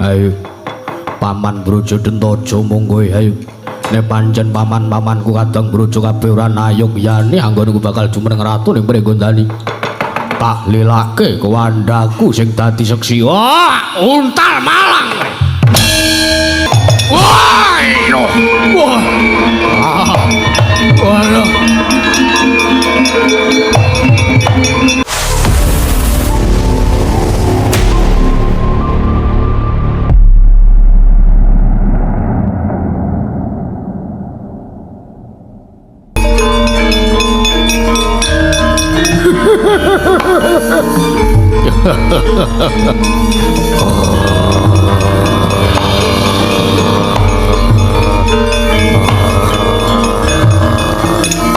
Ayo. Paman Brojo Dentaja monggo ayo. Nek pancen paman-pamanku kadang Brojo kabeh ora nayog yane anggonku bakal jumeneng ratu ning Pringgondani. Tak lilake kewandhaku sing dadi seksi. Wah, untal malang. Wah, iya. Wah. Ah. Waduh.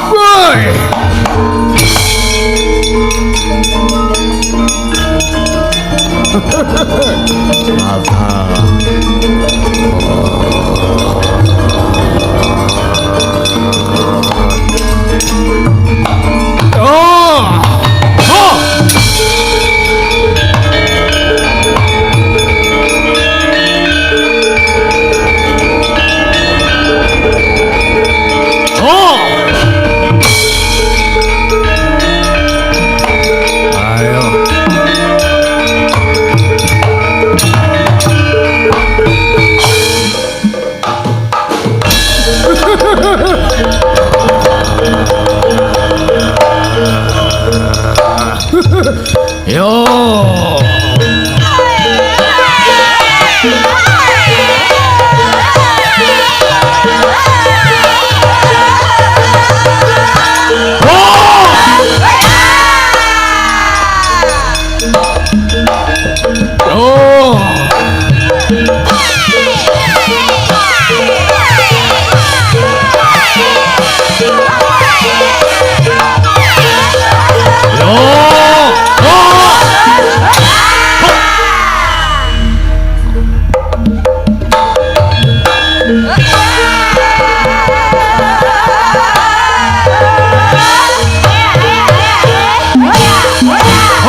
Woi. Oh. Oh. Oh. Ayo. Yo. Oh. Yo. Oh.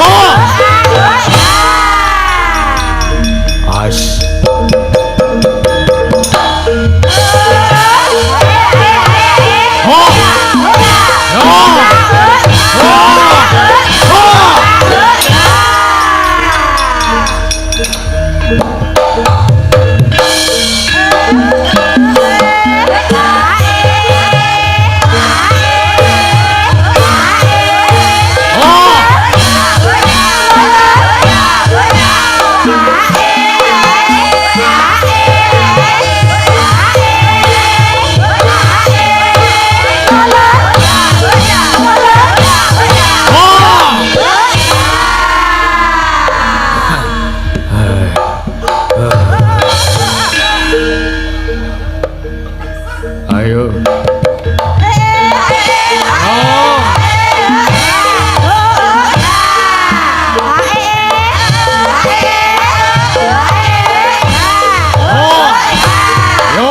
Oh. As. Oh. Oh. Oh. Oh. Oh. Ayo. Oh. Oh. Yo.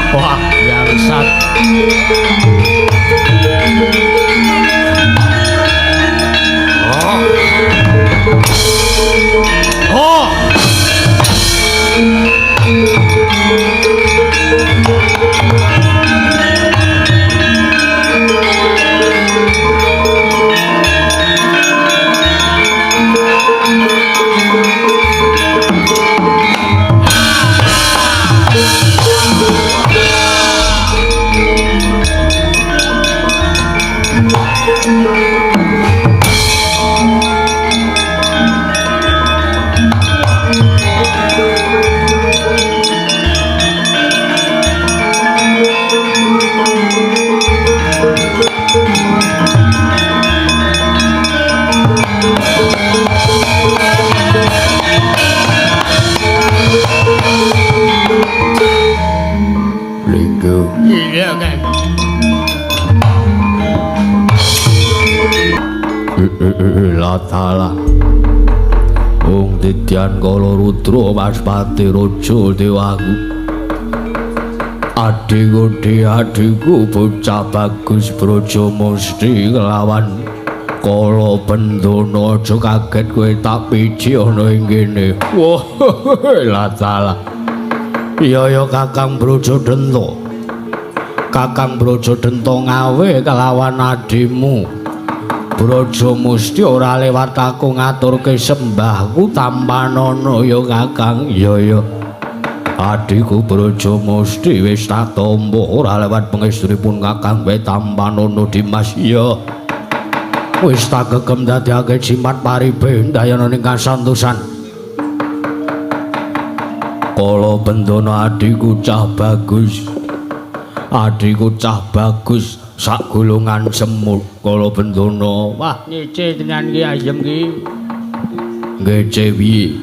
Wah, bangsat. Oh. Oh. Linggo. Iya, Kang. Latala. Wong didyan kala rudra Waspati raja dewaku. Adhiku adhiku bocah bagus Braja Musti kelawan Kala Bendana, aja kaget kowe tak piji ana ing kene. Wah, latala. Iya ya Kakang Braja Denta. Kakang Braja Denta ngawe kelawan adhimu. Braja Musti ora lewat aku ngaturke sembahku tampanana ya Kakang. Iya ya. Adhiku Braja Musti wis tak tampa ora lewat pangestunipun Kakang wae tampanana Dimas. Iya. Wis tak gegem dadiake jimat paribe ndayana ning kasantosan. Kala Bendana adhiku cah bagus. Adhiku cah bagus sak golongan semut. Kala Bendana, wah ngece tenan ki ayem ki. Ngece piye?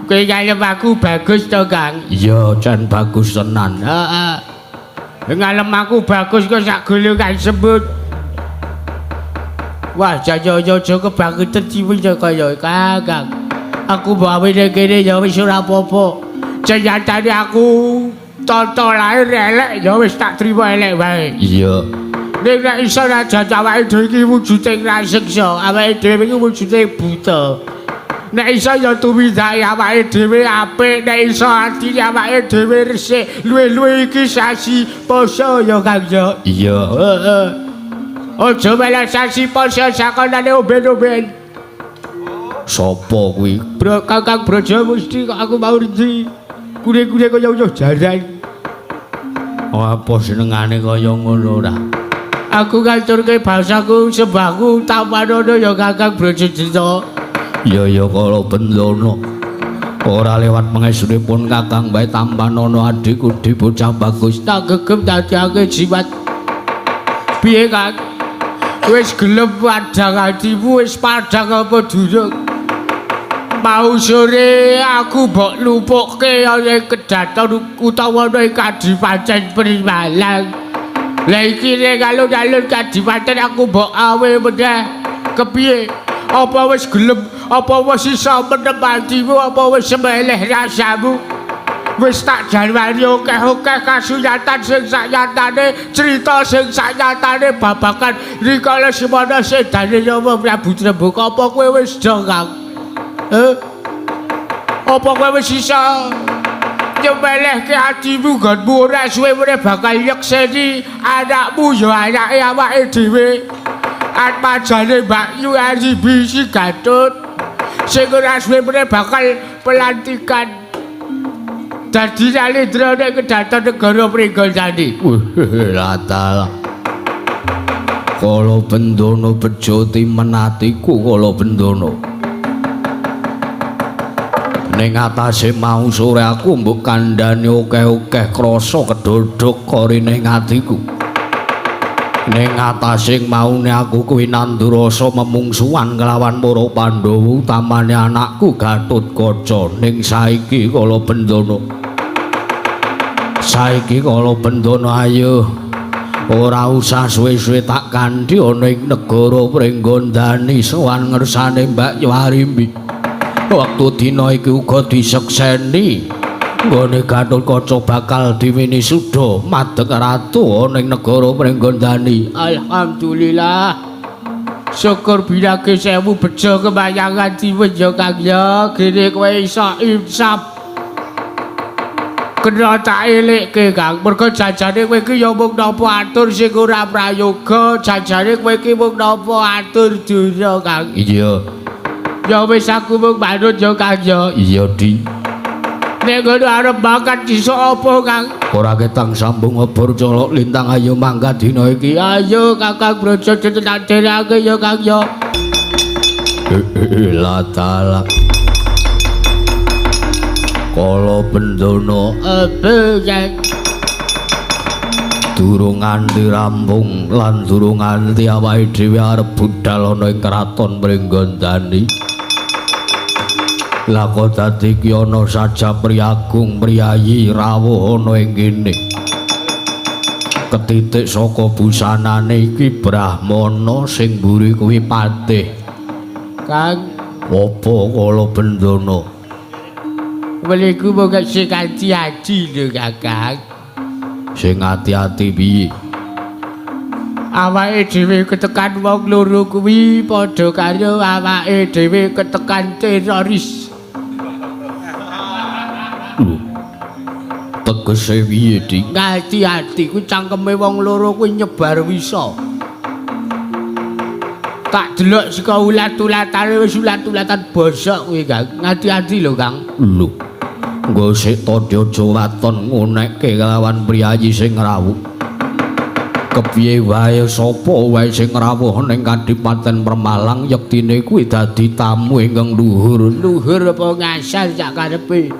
Kowe ngalem aku bagus to, Kang? Iya, jan bagus tenan. Heeh. Ngalem aku bagus kok sak golongan semut. Wah, jaja-jaja kebangetan ciwi kaya Kang. Aku bawe ning kene ya wis ora apa-apa. Nyatane aku tata lahir elek ya wis tak trimo elek wae. Iya. Nek nek iso raja awake dhewe iki wujude raseksa, awake dhewe iki wujude buta. Nek iso ya tumindake awake dhewe apik, nek iso atine awake dhewe resik, luwih-luwih iki sasi poso ya Kang ya. Iya. Heeh. Aja malah sasi poso sakonane omben-omben. Sopo kuwi? Bro Kakang Braja Musti kok aku mau endi? Kure-kure kaya uyuh jaran. Apa senengane kaya ngono ora? Aku ngaturke basaku sembahku tampanana ya Kakang Braja Denta. Ya ya Kala Bendana. Ora lewat pangestunipun Kakang bae tampanana adhiku di bocah bagus. Tak gegem dadiake jimat. Piye Kang? Wis gelem padhang atimu, wis padhang apa durung? Mau sore aku mbok lupukke ana kedaton utawa ana ing Kadipaten Primalang. Lah iki ning alun-alun Kadipaten aku mbok awe meneh. Kepiye? Apa wis gelem? Apa wis iso menem atimu? Apa wis semeleh rasamu? Wis tak jarwani akeh-akeh kasunyatan sing saknyatane, crita sing saknyatane babagan rikala semana sedane nyawa Prabu Trembaka. Apa kowe wis do, Kang? Apa kowe wis iso nyemelehke atimu nggonmu ora suwe meneh bakal nyekseni anakmu ya anake awake dhewe. Atmajane Mbak Yu Aribi si Gatut sing ora suwe meneh bakal pelantikan dadi Nalendra ning kedaton negara Pringgondani. Latala. Kala Bendana bejo timen atiku Kala Bendana. Ning atase mau sore aku mbok kandhani akeh-akeh krasa kedhodhok korine ing atiku. Ning atase maune aku kuwi nandur rasa memungsuhan kelawan para Pandhawa utamane anakku Gatotkaca. Ning saiki Kala Bendana, saiki Kala Bendana ayo ora usah suwe-suwe tak kandhi ana ing negara Pringgondani sowan ngersane Mbak Warimbi. Wektu dina iki uga disekseni nggone Gatotkaca bakal diwini suda madeg ratu ana ing negara Pringgondani. Alhamdulillah. Syukur bilake sewu bejo kemayangan diwen ya Kang ya. Gene kowe iso insaf. Kena tak elekke Kang, mergo jajane kowe iki ya mung napa atur sing ora prayoga, jajane kowe iki mung napa atur dura Kang. Iya. Ya wis aku mung manut ya Kang ya. Iya Di. Nek ngono arep makan iso apa Kang? Ora ketang sambung obor colok lintang ayo mangkat dina iki. Ayo Kakang Braja tak derake ya Kang ya. Latala. Kala Bendana apa Kang? Durung nganti rampung lan durung nganti awake dhewe arep budal ana ing kraton Pringgondani. Lah kok dadi ki ana saja priyagung priyayi rawuh ana ing kene. Ketitik saka busanane iki Brahmana sing mburi kuwi patih. Kang, apa kala bendana? Weliku mung sing ati-ati lho, Kakang. Sing ati-ati piye? Awake dhewe ketekan wong loro kuwi padha karo awake dhewe ketekan teroris. Lho. Tegese piye, Dik? Ati-ati kuwi cangkeme wong loro kuwi nyebar wisa. Tak delok saka ulat-ulatane wis ulat-ulatan bosok kuwi, Kang. Ati-ati lho, Kang. Lho. Nggo sik to aja waton ngunekke kelawan priyayi sing ngrawuh. Kepiye wae sapa wae sing ngrawuh ning Kadipaten Permalang yektine kuwi dadi tamu ingkang luhur. Luhur apa ngasal sak karepe.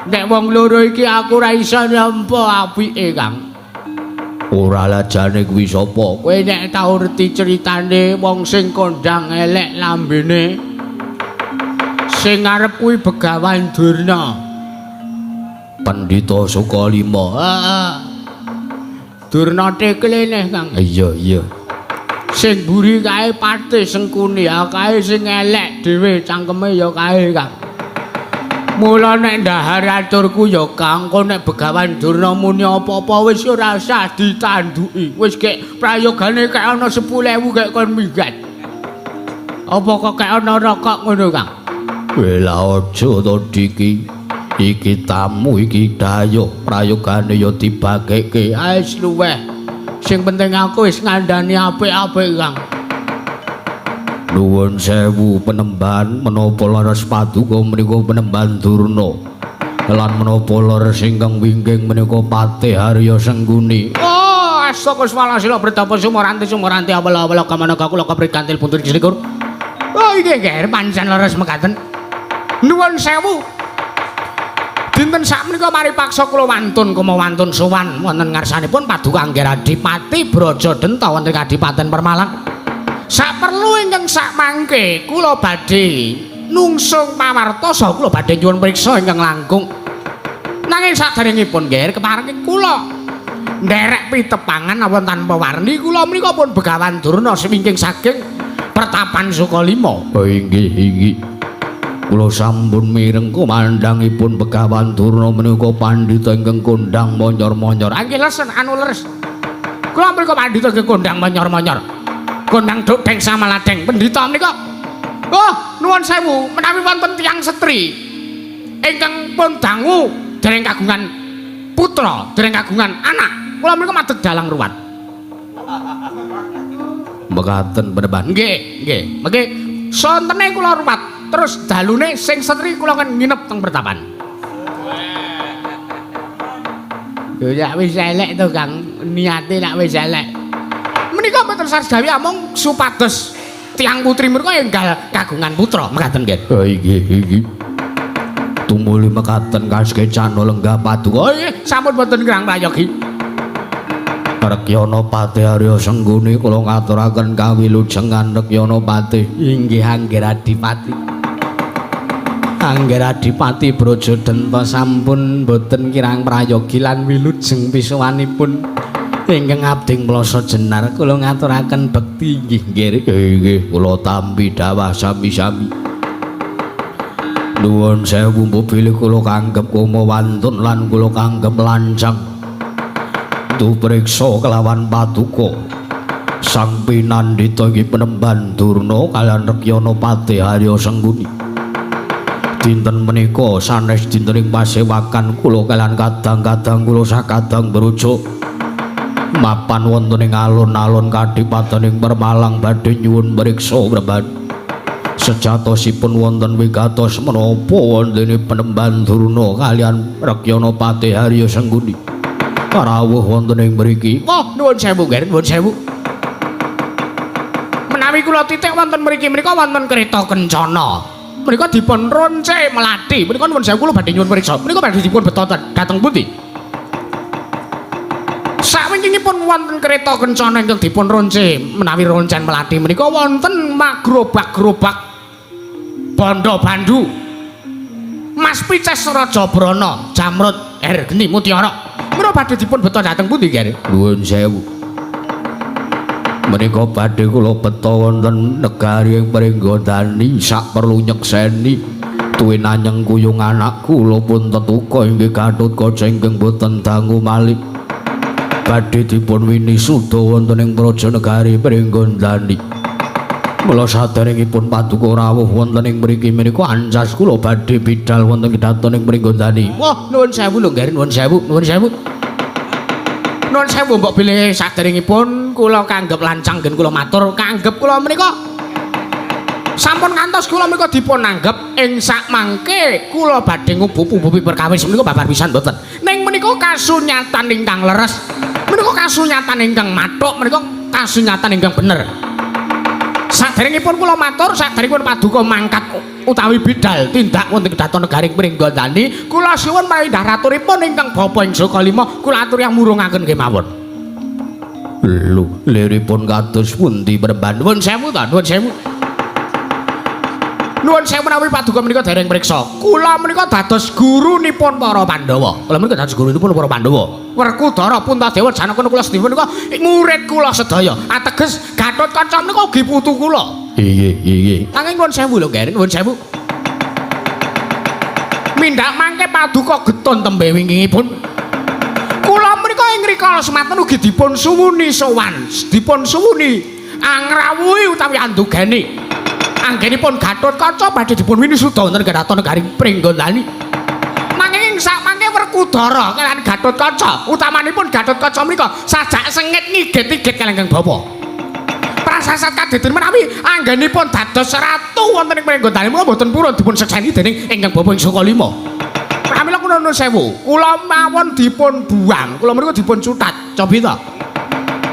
Nek wong loro iki aku ora iso nampa apike, Kang. Ora lajane kuwi sapa? Kowe nek tau ngerti critane wong sing kondang elek lambene sing ngarep kuwi Begawan Durna. Pandhita Sukalima. Heeh. Durna tekle neh, Kang. Iya, iya. Sing mburi kae Patih Sengkuni, ya kae sing elek dhewe cangkeme ya kae, Kang. Mula nek ndahar aturku ya Kang, kok nek Begawan Durna muni apa-apa wis ora usah ditanduki. Wis gek prayogane kek ana 10.000 gek kon minggat. Apa kok kek ana rokok ngono, Kang? Wela aja to Diki. Iki tamu iki dayoh prayogane ya dibagekke. Wis luweh. Sing penting aku wis ngandani apik-apik, Kang. Nuwun sewu penemban menapa leres paduka menika penemban Durna lan menapa leres ingkang wingking menika Patih Arya Sengkuni. Oh, astaka swala sila bretapa sumoranti sumoranti awala-awala kamanaka kula kaprikantil puntur selikur. Oh, iki nggih pancen leres mekaten. Nuwun sewu. Dinten sakmenika mari paksa kula wantun koma wantun sowan wonten ngarsanipun Paduka Angger Adipati Brajadenta wonten Kadipaten Permalang. Saperlu ingkang sakmangke kula badhe nungsung pawarta saha kula badhe nyuwun priksa ingkang langkung. Nanging saderengipun nggih kepareng kula nderek pitepangan wonten tanpa warni kula menika pun Begawan Durna sewingking saking Pertapan Sukalima. Oh inggih inggih. Kula sampun mireng kumandhangipun Begawan Durna menika pandhita ingkang kondhang monyor-monyor. Angge lesen anu leres. Kula menika pandhita ingkang kondhang monyor-monyor. Kondang dodeng samaladeng pendhita menika. Oh, nuwun sewu menawi wonten tiyang setri ingkang pun dangu dereng kagungan putra, dereng kagungan anak. Kula menika madeg dalang ruwat. Mekaten penemban. Nggih, nggih. Mengke sontene kula ruwat, terus dalune sing setri kula kan nginep teng pertapan. Lho nek wis elek to, Kang, niate nek wis elek. Menika mboten sarjawi amung supados tiyang putri menika enggal kagungan putra mekaten nggih. Oh inggih inggih. Tumuli mekaten kasekecana lenggah paduka. Oh nggih, sampun boten kirang prayogi. Rekyana Patih Arya Sengguni kula ngaturaken kawilujengan Rekyana Patih. Inggih Angger Adipati. Angger Adipati Brajadenta sampun boten kirang prayogi lan wilujeng pisuwanipun ingkang abdi Plasa Jenar kula ngaturaken bekti inggih nggih. Inggih kula tampi dawah sami-sami. Nuwun sewu bilih kula kanggep koma wantun lan kula kanggep lancang. Dupriksa kelawan paduka Sang Pinandita inggih penemban Durna kaliyan Rekyana Patih Arya Sengkuni. Dinten menika sanes dintening pasewakan kula kaliyan kadang-kadang kula sakadang brujuk mapan wonten ing alun-alun kadipatening Permalang badhe nyuwun priksa preban. Sejatosipun wonten wigatos menapa wontene penemban Durna kaliyan Rekyana Patih Arya Sengkuni rawuh wonten ing mriki. Oh, nuwun sewu nggih, nuwun sewu. Menawi kula titik wonten mriki menika wonten kereta kencana. Menika dipun ronce melati. Menika nuwun sewu kula badhe nyuwun priksa. Menika badhe dipun beto dhateng pundi? Sakwingkingipun wonten kereta kencana ingkang dipun ronce menawi roncen melati menika wonten magrobak-grobak bondo bandu. Mas Pices Raja Brana, Jamrut Ergeni Mutiara. Menawa badhe dipun beto dhateng pundi, Ger? Nuwun sewu. Menika badhe kula beto wonten negari ing Pringgondani sak perlu nyekseni tuwinanyeng kuyung anak kula pun tetuka inggih Gatotkaca ingkang boten dangu malih. Badhe dipun winisuda wonten ing praja negari Pringgondani. Mula saderengipun paduka rawuh wonten ing mriki menika ancas kula badhe bidal wonten kedaton ing Pringgondani. Wah, nuwun sewu lho, Ger, nuwun sewu, nuwun sewu. Nuwun sewu mbok bilih saderengipun kula kanggep lancang nggen kula matur, kanggep kula menika sampun ngantos kula menika dipun anggep ing sakmangke kula badhe ngubup-ubupi perkawis menika babar pisan mboten. Ning menika kasunyatan ingkang leres, menika kasunyatan ingkang mathuk, menika kasunyatan ingkang bener. Saderengipun kula matur, saderengipun paduka mangkat utawi bidal tindak wonten kedaton negari Pringgondani, kula suwun parindah raturipun ingkang Bapa ing Sukalima, kula aturi murungaken kemawon. Lho, liripun kados pundi Premban? Nuwun sewu ta, nuwun sewu. Nuwun sewu menawi paduka menika dereng priksa. Kula menika dados gurunipun para Pandhawa. Kula menika dados gurunipun para Pandhawa. Werkudara, Puntadewa, Janaka, Nakula, Sadewa menika murid kula sedaya. Ateges Gatotkaca menika ugi putu kula. Inggih, inggih. Nanging nuwun sewu lho, Ger, nuwun sewu. Mindhak mangke paduka getun tembe wingkingipun. Kula menika ing rikala semanten ugi dipun suwuni sowan, dipun suwuni angrawuhi utawi andugeni. Anggenipun Gatotkaca badhe dipun winisuda wonten kedaton negari Pringgondani. Nanging ing sakmangke Werkudara kaliyan Gatotkaca, utamanipun Gatotkaca menika sajak sengit ngigit-igit kaliyan Kang Bapa. Prasasat kadeden menawi anggenipun dados ratu wonten ing Pringgondani menika mboten purun dipun sekseni dening ingkang Bapa ing Sukalima. Pramila kula nuwun sewu, kula mawon dipun buang, kula menika dipun cutat. Cobi ta.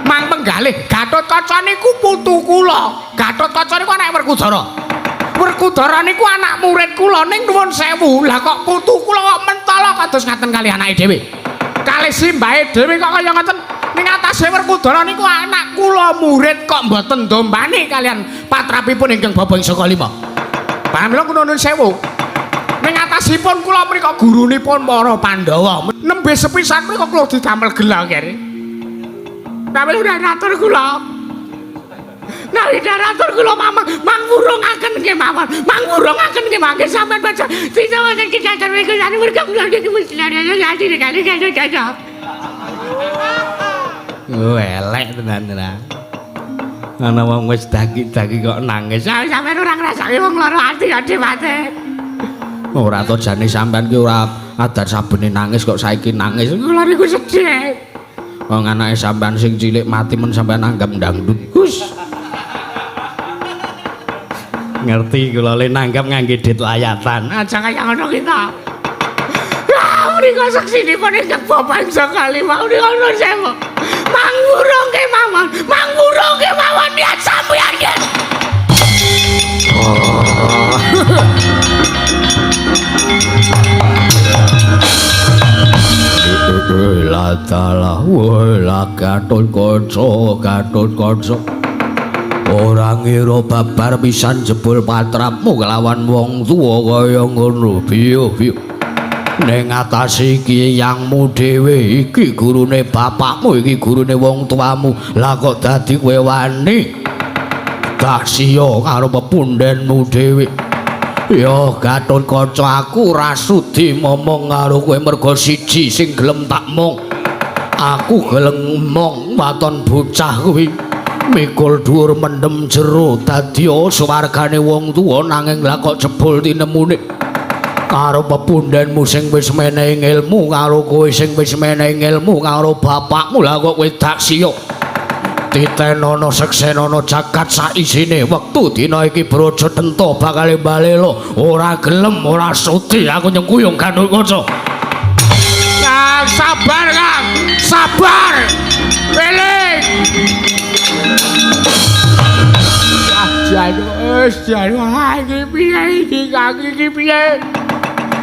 Mang penggalih Gatotkaca niku putu kula. Gatotkaca niku anak Werkudara. Werkudara niku anak murid kula ning nuwun sewu. Lah kok putu kula kok mentala kados ngaten kali anake dhewe. Kalih simbahe dhewe kok kaya ngoten. Ning atase Werkudara niku anak kula murid kok mboten dombani kalian patrapipun ingkang Bapa ing Sukalima. Pramila kula nuwun sewu. Ning atasipun kula menika gurunipun para Pandhawa. Nembe sepisan menika kula didamel gela kere. Nawi ratur kula. Nawi ratur kula mang wurungaken kemawon. Mang wurungaken kemawon sampean baca. Sisa wonten kicacar mriku sane merga kula niki mesti lari kali kali kali. Oh, elek tenan tenan. Ana wong wis daki-daki kok nangis. Sampeyan ora ngrasake wong lara ati ade mate. Ora to jane sampean ki ora adar sabene nangis kok saiki nangis. Kula niku sedih. Wong anake sampean sing cilik mati men sampean anggap ndangdut. Gus. Ngerti kula le nanggap ngangge dit layatan. Aja kaya ngono kita. Ah, menika seksinipun ingkang Bapa ing Sukalima menika nuwun sewu. Mang wurung kemawon, mang wurung kemawon niat sampeyan nggih. La dalah, la Gatotkaca, Gatotkaca. Ora ngira babar pisan jebul patrapmu kelawan wong tuwa kaya ngono. Biyo, biyo. Ning atase iki yangmu dhewe, iki gurune bapakmu, iki gurune wong tuamu. Lah kok dadi kowe wani tak siya karo pepundhenmu dhewe. Ya Gatotkaca, aku ora sudi momong karo kowe merga siji sing gelem tak mong. Aku gelem mong waton bocah kuwi mikul dhuwur mendem jero dadi swargane wong tuwa, nanging lah kok jebul tinemune karo pepundhenmu sing wis menehi ilmu, karo kowe sing wis menehi ilmu, karo bapakmu, lah kok kowe dak siya. Titenono seksenono jagat saisine wektu dina iki Braja Denta bakal balelo. Ora gelem ora sudi aku nyengkuyung Gatotkaca. Kang sabar Kang, sabar. Eling. Ah jan wis jan iki piye iki Kang iki piye?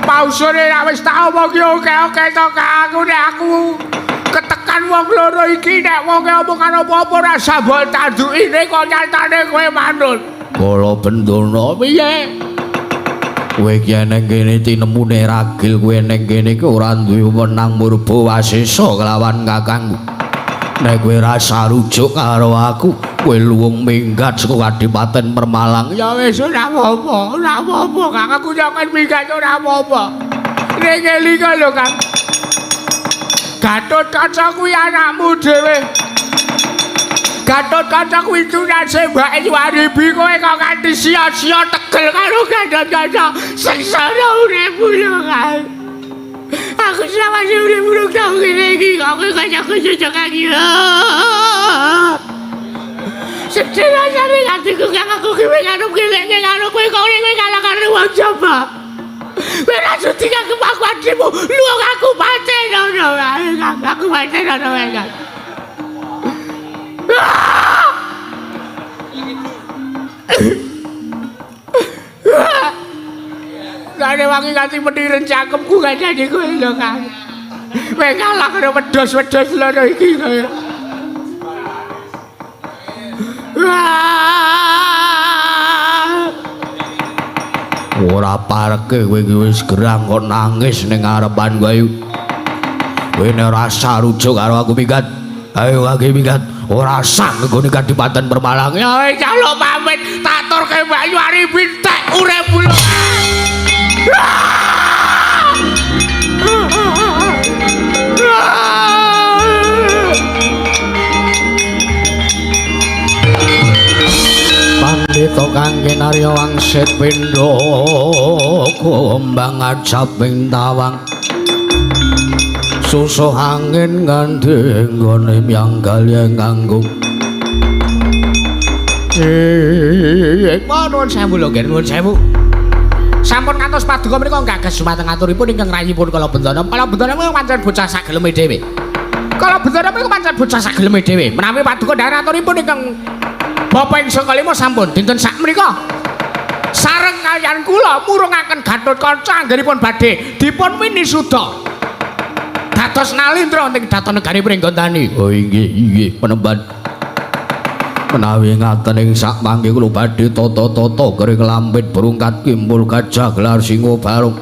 Pausone nek wis tak omongi oke-oke to Kang, aku nek aku ketekan wong loro iki nek wonge omongan apa-apa ora sambok tandukine kok nyatane kowe manut. Kala bendana piye? Kowe iki neng kene tinemune ragil, kowe neng kene iki ora duwe wenang murba wasesa kelawan kakangku. Nek kowe ora sarujuk karo aku, kowe luwung minggat saka Kadipaten Permalang. Ya wis ora apa-apa, ora apa-apa Kang, aku sampean minggat ora apa-apa. Ning elinga lho Kang. Gatotkaca kuwi anakmu dhewe. Gatotkaca kuwi tunase Mbak Iswaribi, kowe kok kanthi sia-sia tegel karo Gatotkaca. Sengsara uripmu lho Kang. Aku selawase urip urung tau ngene iki kok kowe kaya kocok iki. Sedih rasane atiku Kang, aku ki wis arep ngeleke karo kowe kok kowe kalah karo wong Jawa. Kowe ora sudi kanggo aku adhimu, luwung aku paten ngono wae Kang, aku paten ngono wae Kang. Lare wangi nganti meniren cangkemku kancane kowe lho Kang. Kowe kalah karo wedhus-wedhus loro iki kowe. Ora pareke kowe iki wis gerang kok nangis ning ngarepan kowe. Kowe nek ora sarujuk karo aku minggat. Ayo kaki minggat. Ora sah nggone Kadipaten Permalang. Ya wis jaluk pamit, tak turke Mbak Yuari bintek uripmu lho. Pandhita kang kinarya wangsit pindha kumbang ajaping tawang susuh angin nganti nggone myang galih nganggo. Nuwun sewu lho nggih, nuwun sewu. Sampun ngantos paduka menika gagas dumateng aturipun ingkang rayipun Kalabendana. Kalabendana menika pancen bocah sageleme dhewe. Kalabendana menika pancen bocah sageleme dhewe. Menawi paduka ndhar aturipun ingkang Bapak ingkang kalima sampun dinten sak menika sareng kaliyan kula murungaken Gatotkaca anggenipun badhe dipun winisuda dados nalindra ing daton negari Pringgondani. Oh inggih inggih penemban. Menawi ngaten ing sak mangke kula badhe tata-tata kering lampit berungkat kimpul gajah gelar singa barung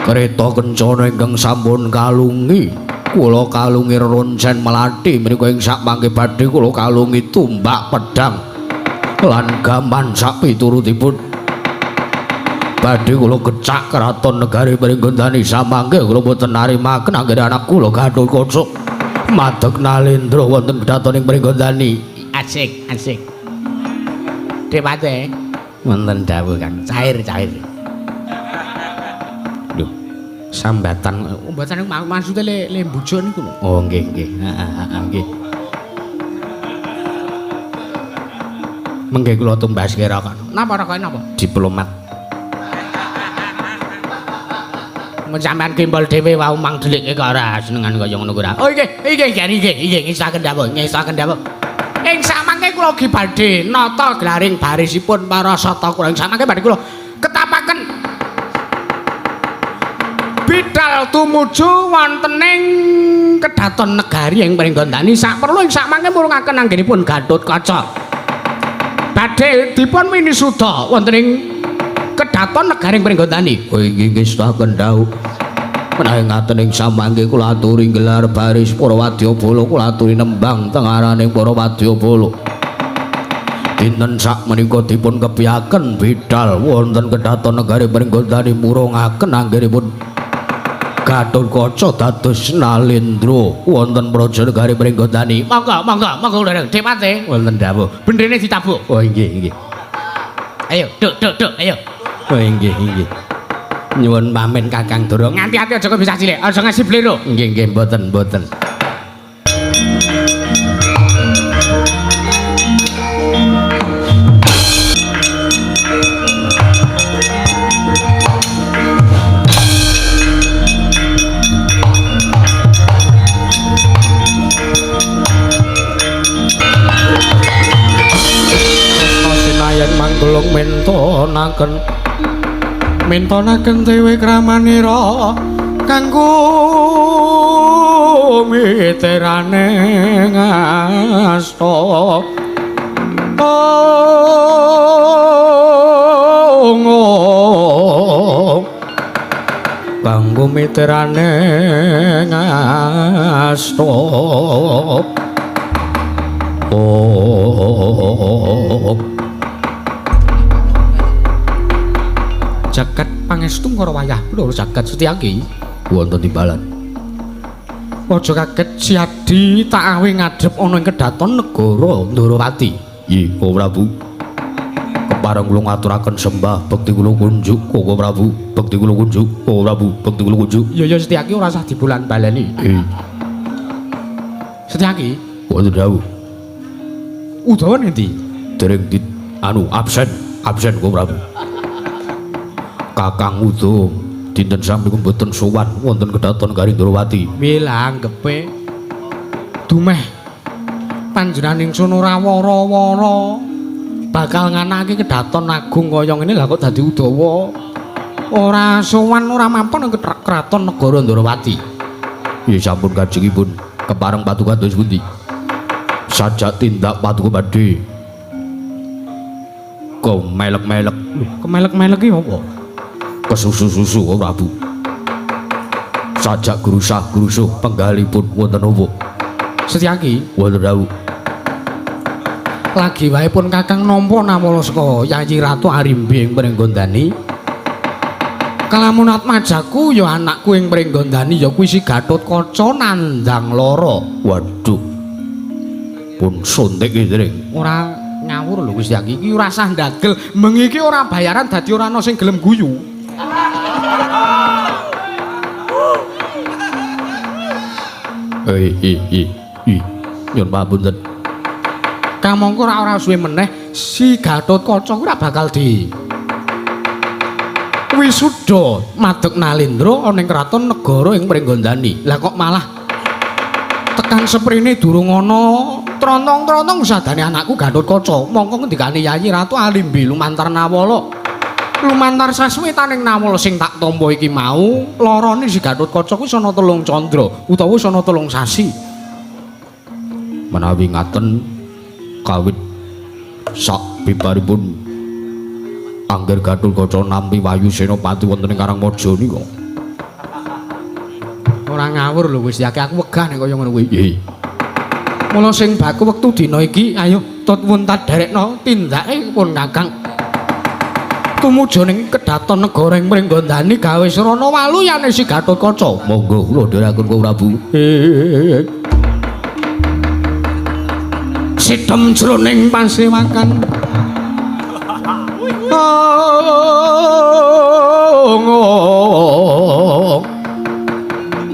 kereta kencana ingkang sampun kalungi. Kula kalungi reroncen melati menika ing sak mangke badhe kula kalungi tumbak pedang lan gaman sak piturutipun. Badhe kula gecak kraton negari Pringgondani samangke kula boten narimaken anggene anak kula Gatotkaca madeg nalindra wonten kedaton ing Pringgondani. Asik asik. Depate wonten dawuh Kang, cair cair. Lho, sambatan mboten maksude le mbujuk niku lho. Oh nggih nggih. Heeh nggih. Mengke kula tumbaske rokok. Napa rokoke napa? Diplomat. Mun sampean gembol dhewe wau mang delikke kok ora senengan kaya ngono kuwi ora. Oh nggih, nggih nggih nggih ngesaken dawuh, ngesaken dawuh. Ing samangke kula ugi badhe nata glaring barisipun para sata kula. Ing samangke badhe kula ketapaken bidal tumuju wonten ing kedaton negari ing Pringgondani. Sak perlu ing samangke murungaken anggenipun Gatotkaca badhe dipun winisuda wonten ing kedaton negari ing Pringgondani. Oh inggih ngesaken dawuh. Menawi ngaten ing samangke kula aturi gelar baris para wadyabala, kula aturi nembang tengaraning para wadyabala. Dinten sak menika dipun kepiyaken bidal wonten kedaton negari Pringgondani murungaken anggenipun Gatotkaca dados nalindra wonten praja negari Pringgondani. Monggo monggo monggo dereng depate wonten dawuh. Bendene ditabuk. Oh inggih inggih. Ayo duk duk duk ayo. Oh inggih inggih. Nyuwun pamit Kakang Dara. Nganti ati aja kok bisa cilik, aja ngasih blero. Nggih nggih mboten mboten. Sinayen manggelung mintonaken mintonaken dewe kramanira kanggo miterane ngasta. Oh, gumitirane ngasta. Oh. Jagat pangestu karo wayah lur jagat Setyaki wonten timbalan. Aja kaget Siadi tak awe ngadhep ana ing kedaton negara Ndorowati. Nggih, Koko Prabu. Kepareng kula ngaturaken sembah bekti kula kunjuk Koko Prabu, bekti kula kunjuk Koko Prabu, bekti kula kunjuk. Ya ya Setyaki ora usah dibolan-baleni. Nggih. Setyaki wonten dawuh. Udawa endi? Dereng di anu absen, absen Koko Prabu. Kakang Uda dinten sami mboten sowan wonten kedaton Garing Ndorowati. Piye lah anggepe dumeh panjenengan ingsun ora wara-wara bakal nganake kedaton agung kaya ngene lah kok dadi Udawa ora sowan ora mampun ing kraton negara Ndorowati. Nggih sampun kajengipun kepareng patuko kados pundi? Sajak tindak patuko badhe kemelek-melek. Lho, kemelek-melek iki apa? Kesusu-susu Koko Prabu. Sajak grusah-grusuh penggalipun wonten napa? Setyaki wonten dawuh. Lagi wae pun Kakang nampa nawala saka Yayi Ratu Arimbi ing Pringgondani. Kalamun atmajaku ya anakku ing Pringgondani ya kuwi si Gathotkaca nandang lara. Waduh. Pun suntik iki dereng. Ora ngawur lho Gusti iki ora sah ndagel. Bengi iki ora bayaran dadi ora ana sing gelem guyu. Nyuwun pamunten. Kamangka ora suwe meneh si Gathotkaca kuwi ora bakal di wisuda madeg nalendra ana ing kraton negara ing Pringgondani. Lah kok malah tekan seprene durung ana trontong-trontong sadane anakku Gathotkaca. Mongko ngendikane Yayi Ratu Arimbi lumantar nawala. Lumantar sasmitaning nawala sing tak tampa iki mau, larane si Gathotkaca kuwi ana 3 candra utawa ana 3 sasi. Menawi ngaten kawit sak bibaripun angger Gathotkaca nampi Wayu Senopati wonten ing Karangmaja nika. Ora ngawur lho Gusti, aku wegah nek kaya ngono kuwi. Nggih. Mula sing baku wektu dina iki ayo tut wuntat derekno tindake pun Kakang. Tumuju ning kedaton negara ing Pringgondani gawe srana waluyane si Gathotkaca. Monggo kula dherekaken Koko Prabu. Sidem jroning pasewakan.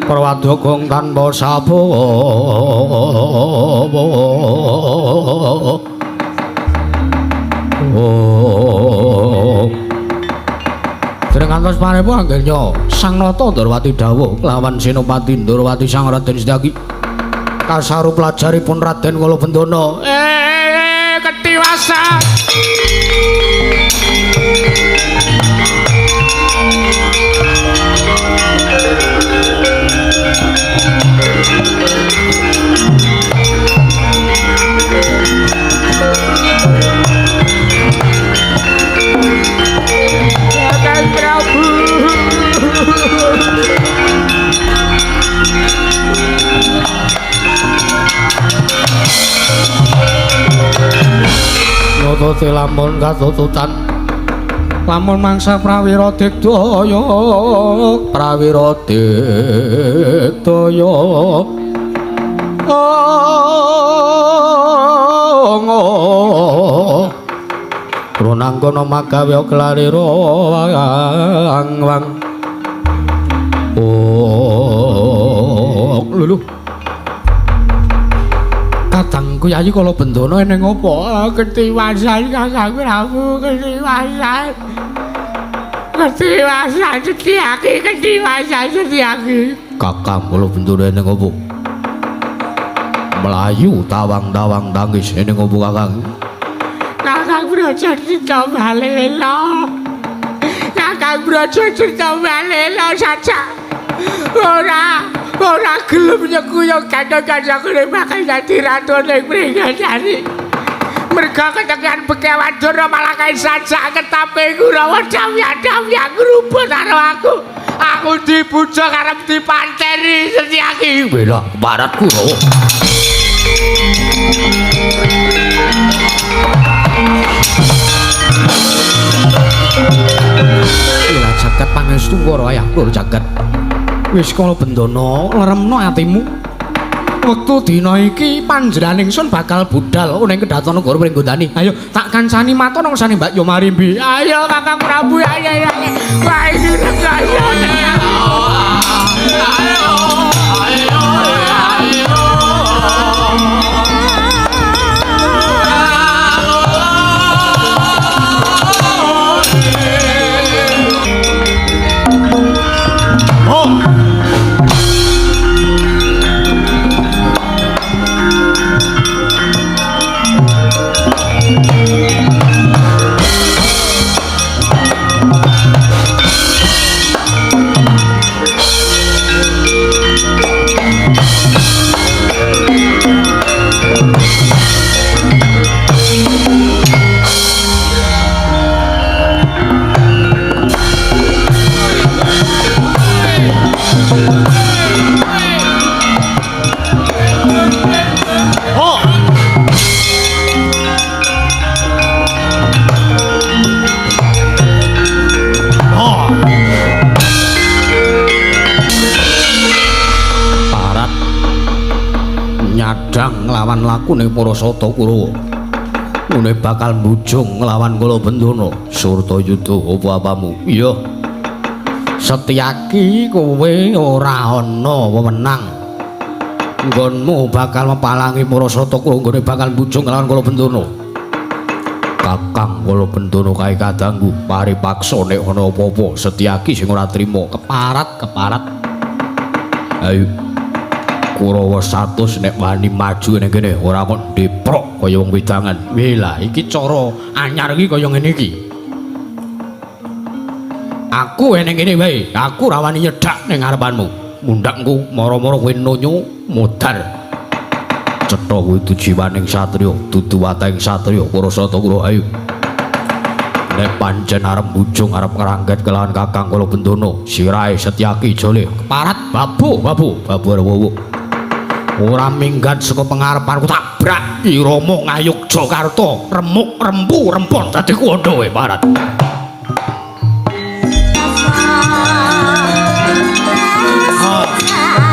Prawadya tanpa sapa. Oh. Dereng ngantos panepo anggenya Sang Nata Ndorowati dawuh kelawan Senopati Ndorowati Sang Raden Setyaki. Kasaru pelajaripun Raden Kalabendana. Ketiwasan. Nututi lamun katututan lamun mangsa prawira digdaya prawira digdaya Runangkana magawe klarira wang oh lho kadangku Yayi Kalabendana eneng apa? Ketiwasan Kakang Prabu, ketiwasan. Ketiwasan Setyaki, ketiwasan Setyaki. Kakang Kalabendana eneng apa? Melayu tawang-tawang tangis eneng apa Kakang? Kakang Braja Cinta Balela. Kakang Braja Cinta Balela saja. Ora gelem nyekuyung gandha-gandha bakal dadi ratu ning Pringgondani. Merga ketekan Begawan Durna malah kae sajak ketape Kurawa damya-damya ngrubut karo aku. Aku dibujuk arep dipanteni Setyaki. Bela keparat Kurawa. Ila jagat pangestu para ayahku jagat. Wis kala bendana leremno atimu. Wektu dina iki panjenengan ingsun bakal budal ning kedaton negara Pringgondani. Ayo tak kancani matur nang sane Mbak Yomarimbi. Ayo Kakang Prabu, ayo ayo. Wah iki ayo. Ayo ayo ayo. Nglawan lakune para sata Kurawa. Ngene bakal mbujung nglawan Kala Bendana. Surtayuda apa-apamu? Iya. Setyaki kowe ora ana wewenang. Nggonmu bakal mepalangi para sata Kurawa nggone bakal mbujung nglawan Kala Bendana. Kakang Kala Bendana kae kadangku paripaksa nek ana apa-apa Setyaki sing ora trima keparat-keparat. Ayo Kurawa 100 nek wani maju ning kene ora kok deprok kaya wong wedangan. Weh lah iki cara anyar iki kaya ngene iki. Aku ning kene wae, aku ora wani nyedak ning ngarepanmu. Mundhakku mara-mara kowe nonyo modar. Cetha kuwi tujiwaning satriya, dudu watahing satriya para sata Kurawa ayo. Nek pancen arep bujung arep ngrangget kelawan Kakang Kala Bendana, sirahe Setyaki jole keparat babu babu babu arep. Ora minggat saka pengarepanku tabrak irama Ngayogyakarta remuk rempu rempon dadi kuwanda we parat.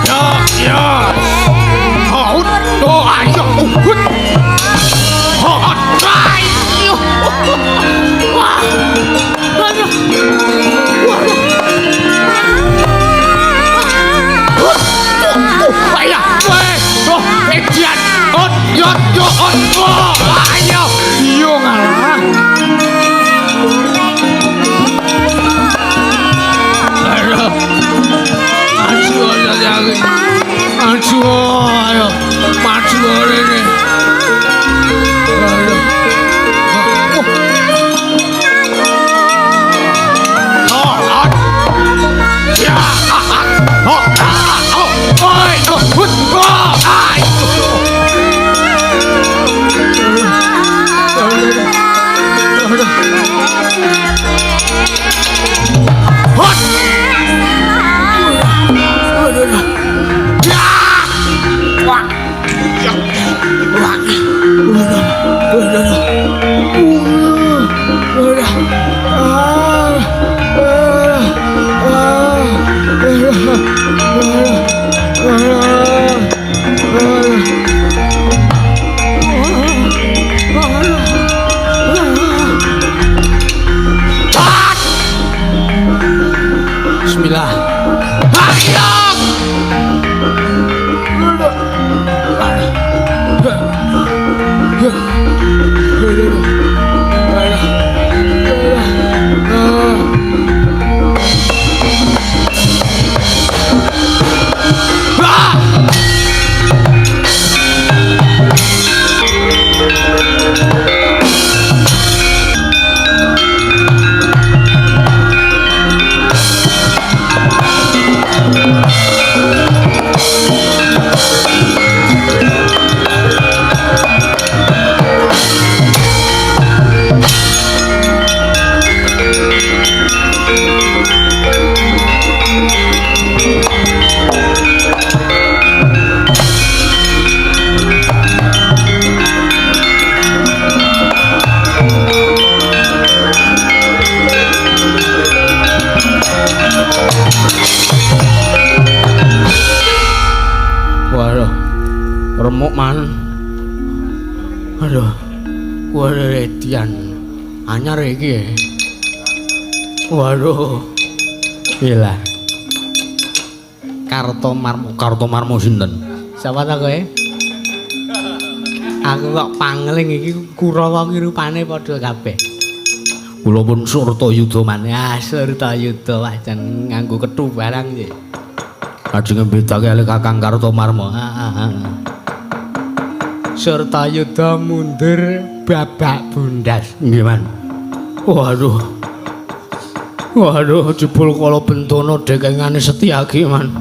Ya ya. Ha oh ayo hut. Ha ayo. Wah. Aduh. Wah. Ayo. Oh, edian. Oh, yo yo oh, ayo. Yo ngalah. Ayo. Maju ayo. Maju ayo. Maju rene. Ayo. Oh, ya. Oh, oh, oi, oh, hut, oh, ai. Hut. Ya. Wah. Ya. Wah. Bismillah. Remuk man. Aduh. Waduh, anyar iki. Waduh. Gila. Kartomarmo, Kartomarmo sinten? Sapa ta kowe? Aku kok pangling iki Kurawa ki rupane padha kabeh. Kula pun Surtayuda man. Ah, Surtayuda wah jan nganggo kethu barang iki. Ajenge bedake kalih Kakang Kartomarmo. Heeh. Surtayuda mundur babak bundas. Nggih, Man. Waduh. Waduh, jebul kala bentana dekengane Setyaki, Man.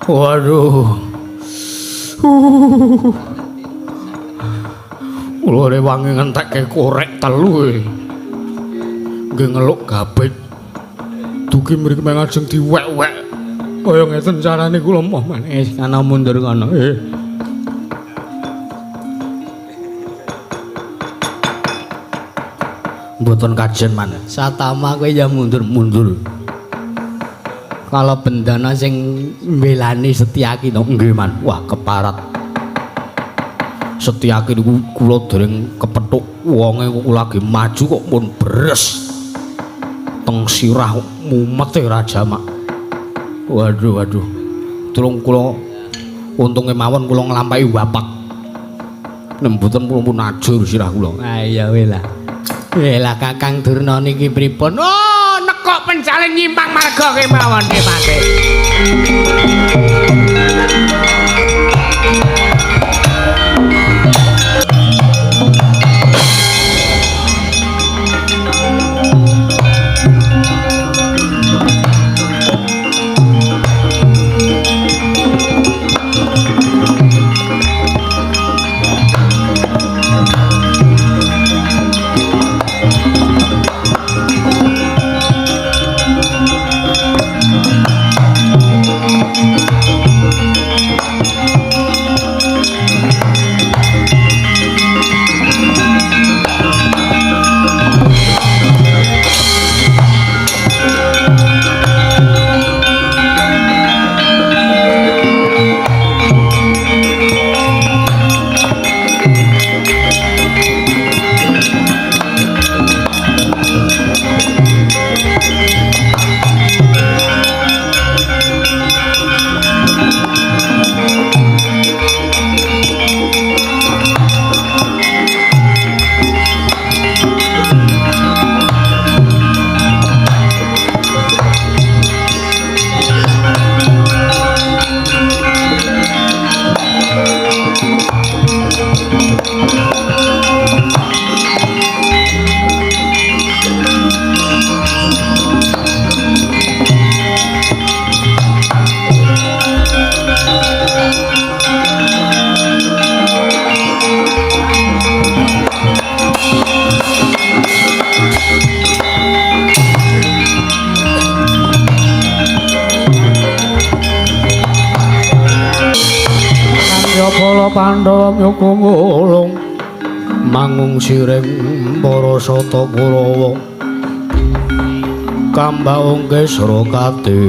Waduh. Kula rewangi ngentekke korek telu. Nggih ngeluk gabet. Dugi mriki mengajeng diwek-wek. Kaya ngeten carane kula moh, Man. Wis kana mundur kono. Mboten kajen, Man. Satama kowe ya mundur-mundur. Kala bendana sing mbelani Setyaki to. Nggih, Man. Wah, keparat. Setyaki niku kula dereng kepethuk wonge kok lagi maju kok pun beres. Teng sirah mumete raja mak. Waduh, waduh. Tulung kula untunge mawon kula nglampahi wapak. Nek mboten kula pun ajur sirah kula. Ah iya weh lah. Lah Kakang Durna niki pripun? Oh, nekok pencalin nyimpang marga kemawon kepate. Pandhawa yoga ngulung mangung siring para sata Kurawa kambaung kesra kate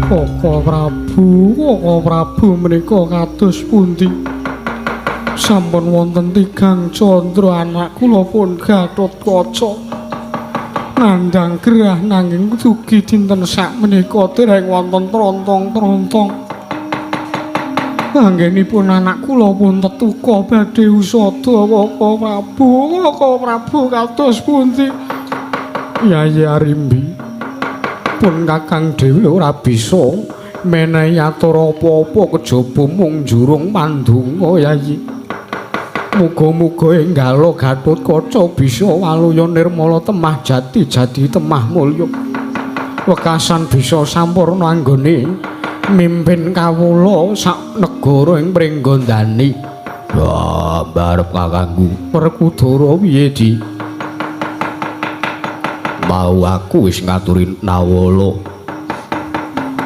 Koko Prabu, Koko Prabu menika kados pundi? Sampun wonten tigang candra anak kula pun Gatotkaca. Nandhang gerah nanging dugi dinten sakmenika dereng wonten trontong-trontong. Anggenipun anak kula pun tetuka badhe usada Koko Prabu, Koko Prabu kados pundi? Yayi Arimbi, pun Kakang dhewe ora bisa menehi atur apa-apa kejaba mung njurung pandonga Yayi. Muga-muga enggala Gatotkaca bisa waluya nirmala temah jati jadi temah mulya. Wekasan bisa sampurna anggone mimpin kawula sak negara ing Pringgondani. Ya, mbarep kakangku. Werkudara piye, Di? Mau aku wis ngaturi Nawala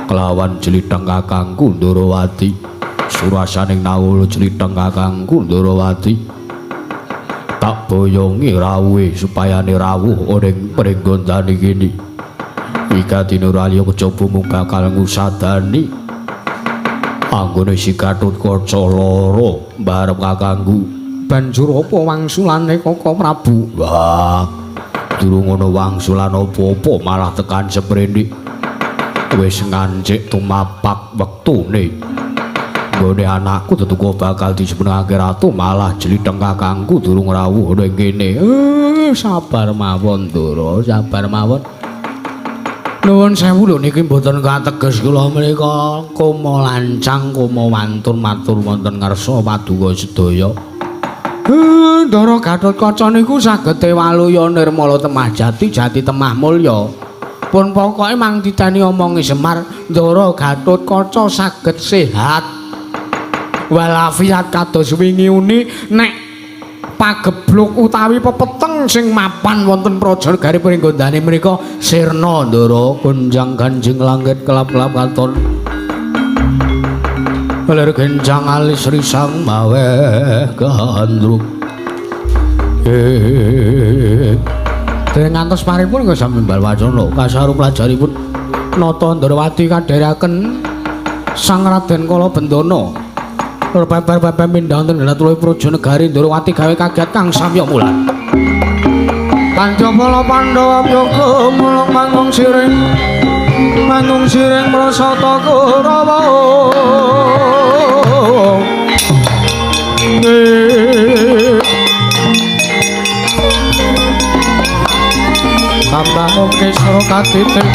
kelawan jlitheng kakangku Ndorowati. Surasaning Nawala jlitheng kakangku Ndorowati tak boyongi rawuhe supayane rawuh ning Pringgondani kene. Wigatine ora liya kejaba mung bakal ngusadani anggone si Gatotkaca lara mbarep kakangku. Banjur apa wangsulane Kaka Prabu? Wah, durung ana wangsulan apa-apa malah tekan seprene. Wis ngancik tumapak wektune. Nggone anakku tetuka bakal disemenake ratu malah jlitheng kakangku durung rawuh ning kene. Sabar mawon, Ndara, sabar mawon. Nuwun sewu lho niki mboten kateges kula menika koma lancang koma wantun matur wonten ngarsa paduka sedaya. Ndara Gatotkaca niku saged waluya nirmala temah jati jati temah mulya. Pun pokoke mang titeni omongi Semar, Ndara Gatotkaca saged sehat walafiat kados wingi uni nek pagebluk utawi pepeteng sing mapan wonten praja negari Pringgondani menika sirna. Ndara gonjang ganjing langit kelap-kelap katon lir gencang alis risang maweh gandrung. Dereng ngantos paripun kok sami mbal wacana kasaru pelajaripun Nata Ndrawati kadherekaken Sang Raden Kala Bendana. Peper-peper mindhah wonten dhatuluhe praja negari Ndrawati gawe kaget kang samya mulan. Pancapala Pandhawa praga mulung manggung siring manggung siring prasata Kurawa. Tambah kesra katitik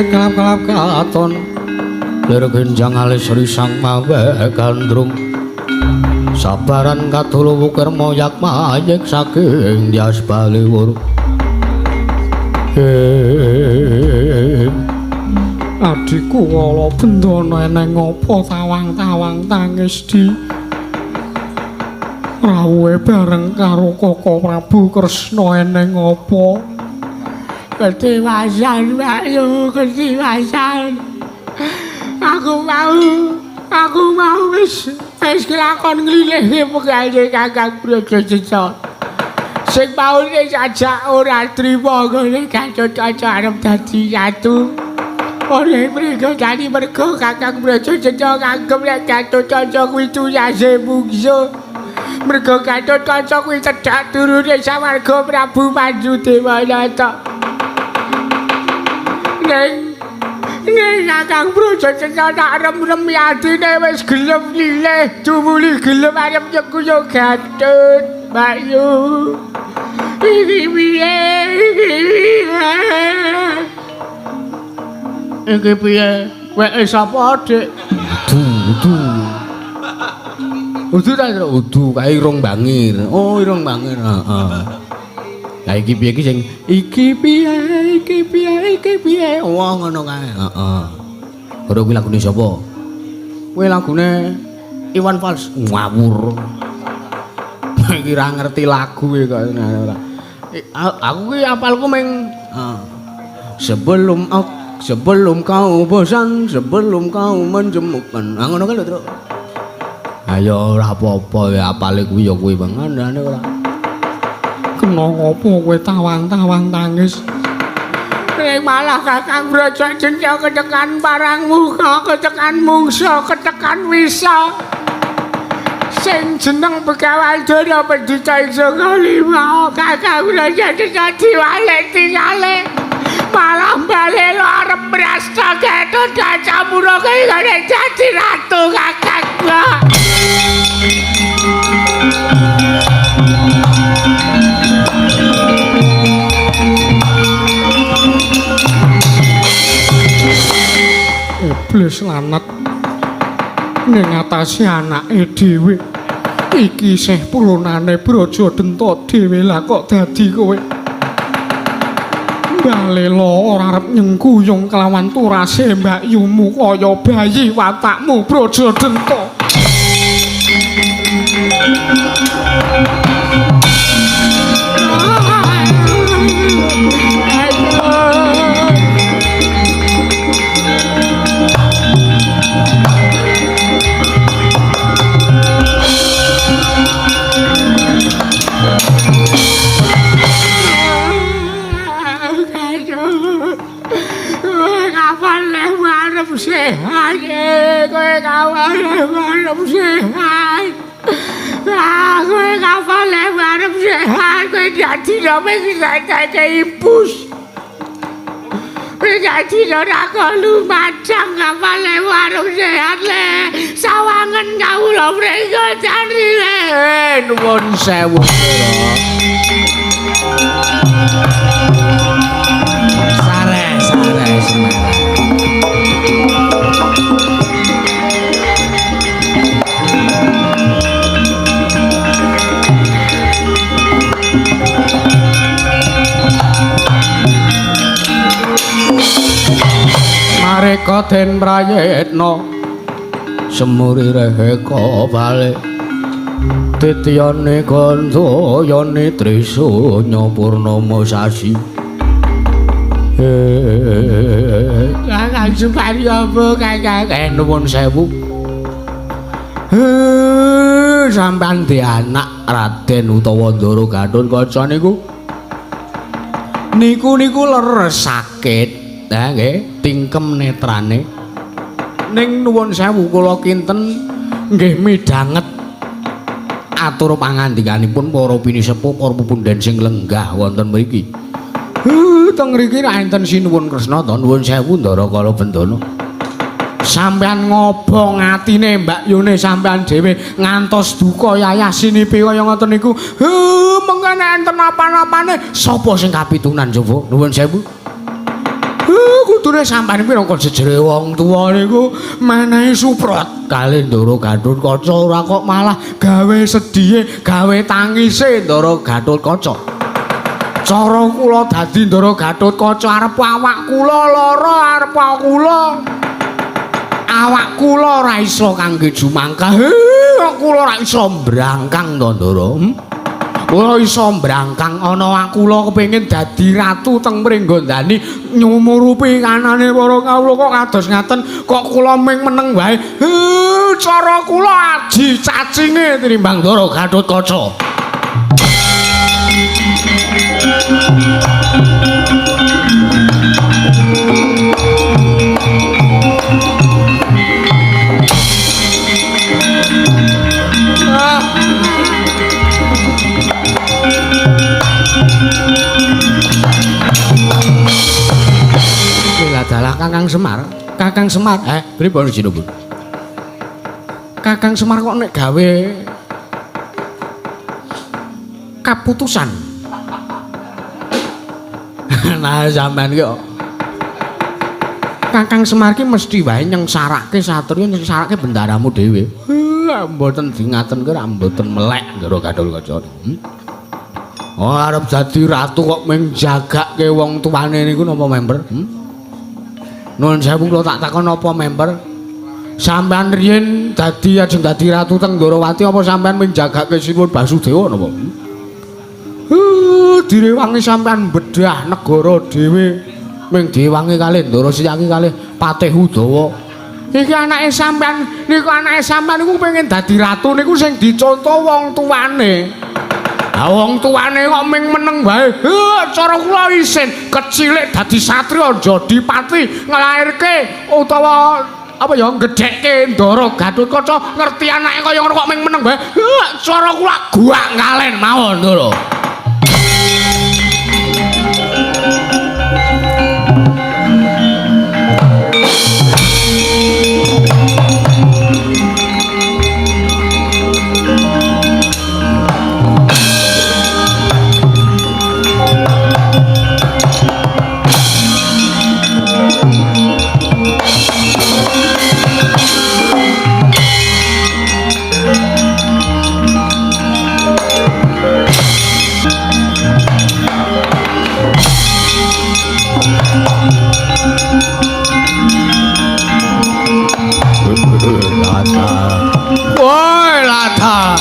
Kelap-kelap katon lir genjang alis risang maweh gandrung sabaran kadulu wukir moyak mayek saking dyas baliwur. Adhiku Kala Bendana eneng apa tawang-tawang tangis di rawuhe bareng karo Kaka Prabu Kresna eneng apa? Ketiwasan, Mbak, ketiwasan. Aku mau wis kelakon nglilihke pegawe Kakang Brajaseca. Sing mau wis ajak ora trima ngene Gatotkaca arep dadi ratu. Oleh mriko dadi mergo Kakang Brajaseca nganggep nek Gatotkaca kuwi tuyase mungsuh. Mergo Gatotkaca kuwi cedhak turune sawarga Prabu Pandudewanata. Ning Kakang Brajaseca tak rem-rem atine wis gelem nilih tumuli gelem arep nyekuyo Gatut Mbakyu. Iki piye? Iki piye? Weke sapa, Dik? Udu. Udu ta, Udu kae irung bangir. Oh, irung bangir, heeh. Lah iki piye iki sing iki piye iki piye iki piye. Wah ngono kae. Heeh. Ora kuwi lagune sapa? Kuwi lagune Iwan Fals. Ngawur. Iki ora ngerti lagu kok ora. Aku kuwi apalku ming sebelum kau bosan, sebelum kau menjemukan. Ah ngono kae lho, Truk. Ayo ora apa-apa ya apale kuwi ya kuwi bangane ora. Kena ngopo kowe tawang-tawang tangis? Ning malah Kakang Brajadenta ketekan parang muka, ketekan mungsa, ketekan wisa. Sing jeneng Begawan Dara Pendhita ingsun kalima, Kakang Brajadenta diwalik tingale. Malah bali arep mrasta Gatot Kaca mura kaya dadi ratu Kakang. Iblis lanat ning ngatasi anake dhewe. Iki isih purunane Brajadenta dhewe lah kok dadi kowe. Balela ora arep nyengkuyung kelawan turase mbakyumu kaya bayi watakmu Brajadenta. Sehat, kowe kawan arep sehat. Ah, kowe kapan arep sehat, kowe dadi nome dadi ibus. Kowe dadi ora lumajang kapan arep sehat le. Sawangen kawula mriko jani le. Nuwun sewu. Sare, sare semarang. Mareka den prayitna semuri reheka balik titiyane gandayane trisunya purnama sasi. Kakang Suparyo apa kakang? Nuwun sewu. Sampeyan di anak Raden utawa Ndara Gatot Kaca niku niku niku leres sakit. Nah nggih, tingkem netrane. Ning nuwun sewu kula kinten nggih midhanget atur pangandikanipun para pinisepuh para pepunden sing lenggah wonten mriki. Teng mriki ra enten sinuwun Kresna to, nuwun sewu Ndara Kala Bendana. Sampeyan ngobong atine mbakyune sampeyan dhewe ngantos duka yayah sinipi kaya ngoten niku. Mengkene enten apa-apane sapa sing kapitunan coba? Nuwun sewu. Kudune sampeyan kuwi kok jejere wong tuwa niku menehi suprot kalih Ndara Gatot Kaca ora kok malah gawe sedhihe, gawe tangise Ndara Gatot Kaca. Cara kula dadi Ndara Gatot Kaca arep awak kula lara, arep kula awak kula ora iso kangge jumangkah. Kula ora iso mbrangkang to Ndara. Kula iso mbrangkang ana kula kepengin dadi ratu teng Pringgondani nyumurupi kanane para kawula kok kados ngaten kok kula ming meneng wae. Cara kula aji cacinge tinimbang Ndara Gatot Kaca. Adalah Kakang Semar. Kakang Semar, pripun jenengipun? Kakang Semar kok nek gawe kaputusan. Nah, sampean ki Kakang Semar ki mesti wae nyengsarake satriya, nyengsarake bendaramu dhewe. Mboten dingatenke ra mboten melek Ndara Gatot Kaca. Oh, arep dadi ratu kok mung jagake wong tuane niku napa member? Nuwun sewu kula tak takon napa member? Sampeyan riyin dadi ajeng dadi ratu teng Ndorowati apa sampeyan mung jagake Sinuwun Basudewa napa? Direwangi sampeyan bedah negara dhewe mung diwangi kalih Ndara Siyaki kalih Patih Udawa. Iki anake sampeyan niku anake sampeyan niku pengen dadi ratu niku sing dicontoh wong tuane. Ha wong tuane kok ming meneng wae. Cara kula isin kecilik dadi satriya Jodipati nglairke utawa apa ya gedhekke Ndara Gatotkaca ngerti anake kaya ngono kok ming meneng wae. Cara kula guak ngalen mawon lho. Woi lata.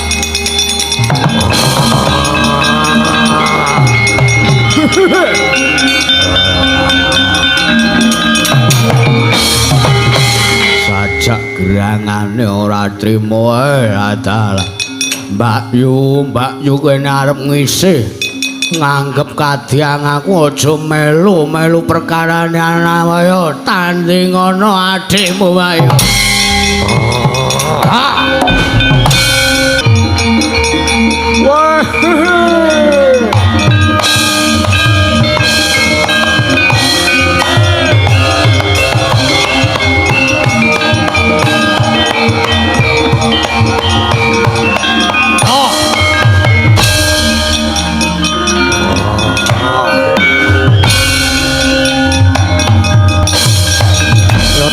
Sajak gerangane ora trimo lata. Mbak Yu, Mbak Yu kene arep ngisih nganggep kadyang aku aja melu-melu perkarane ana wae tanding ana adikmu wae. Wah.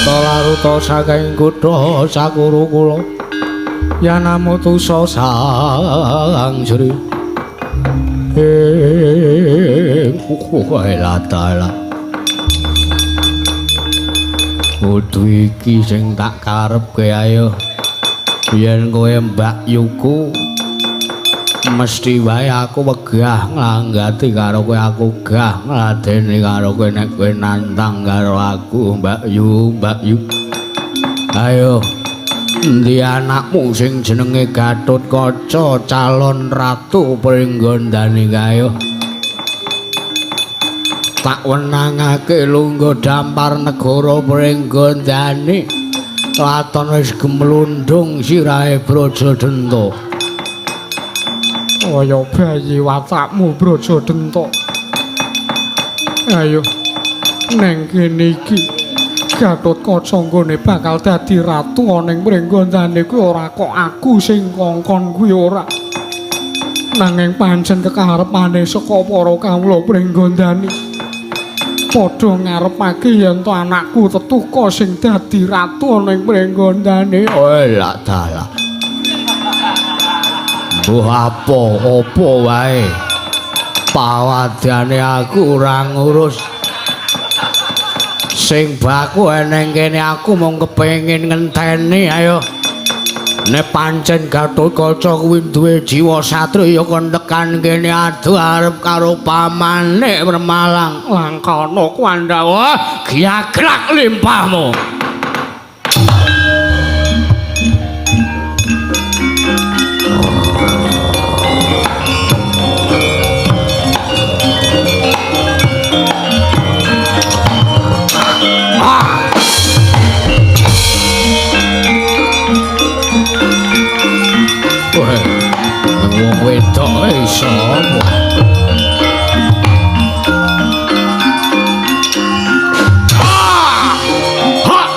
Laruta saking kutha Sakuru kula yanamutusa sang Sri latala kudu iki sing tak karepke ayo yen kowe Mbak Yuku mesti wae aku wegah nglanggati karo kowe, aku gah ngladeni karo kowe nek kowe nantang karo aku Mbak Yu, Mbak Yu. Ayo endi anakmu sing jenenge Gatotkaca calon ratu Pringgondani kae? Tak wenangake lungguh dampar negara Pringgondani. Laton wis gemlundung sirahe Brajadenta. Kaya bayi watakmu Brajadenta. Ayo neng kene iki Gatotkaca nggone bakal dadi ratu ana ing Pringgondani kuwi ora kok aku sing kongkon kuwi ora. Nanging pancen kekarepane saka para kawula Pringgondani. Padha ngarepake yen to anakku tetuka sing dadi ratu ana ing Pringgondani. Oh lak dalah. Mbuh apa apa wae. Pawadane aku ora ngurus. Sing baku eneng kene aku mung kepengin ngenteni ayo. Nek pancen Gatotkaca kuwi duwe jiwa satriya kon tekan kene adu arep karo pamane Permalang. Langkana Kandhawa giaglak limpahmu. Wong wedok iso apa? Ha!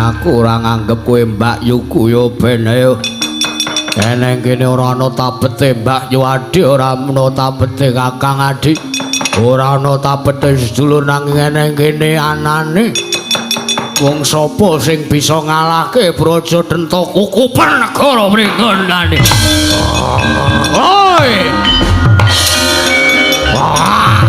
Aku ora nganggep kowe Mbak Yuku ya ben ayo. Eneng kene ora ana tabete Mbak Yu Adi, ora ana tabete Kakang Adi. Ora ana tabete sedulur nanging eneng kene anane. Wong sapa sing bisa ngalahke Brajadenta kukupen negara Pringgondani? Oi! Wah!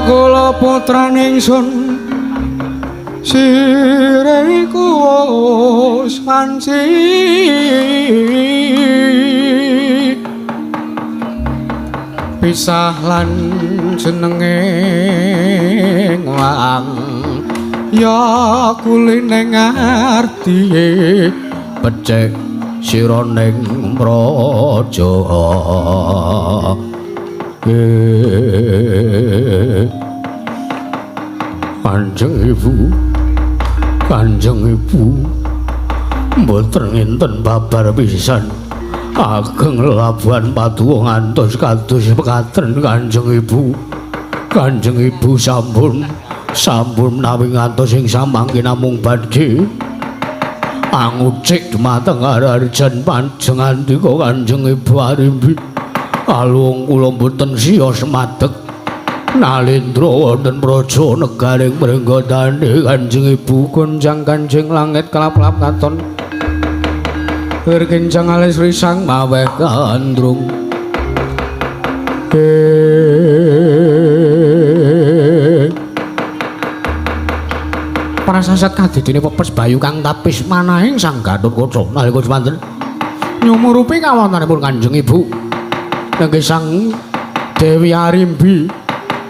Kula putraning sun sire iku wis wanci pisah lan jenenge nglang ya kuline ngarti becik sira ning praja. Kanjeng Ibu, Kanjeng Ibu, mboten nginten babar pisan. Ageng lelabuhan paduka ngantos kados pekaten Kanjeng Ibu. Kanjeng Ibu sampun sampun menawi ngantos ing samangke namung badhe angucik dumateng Arjan panjengandika Kanjeng Ibu Arimbi. Alung kula mboten siyos madeg nalendra wonten praja negaring Pringgondani. Kanjeng Ibu gonjang kanjeng langit kelap-kelap katon wir kencang alis risang maweh gandrung. Prasasat kadidine pepes bayu kang tapis manahing Sang Gatotkaca nalika semanten nyumurupi kawontenipun Kanjeng Ibu nenggih Sang Dewi Arimbi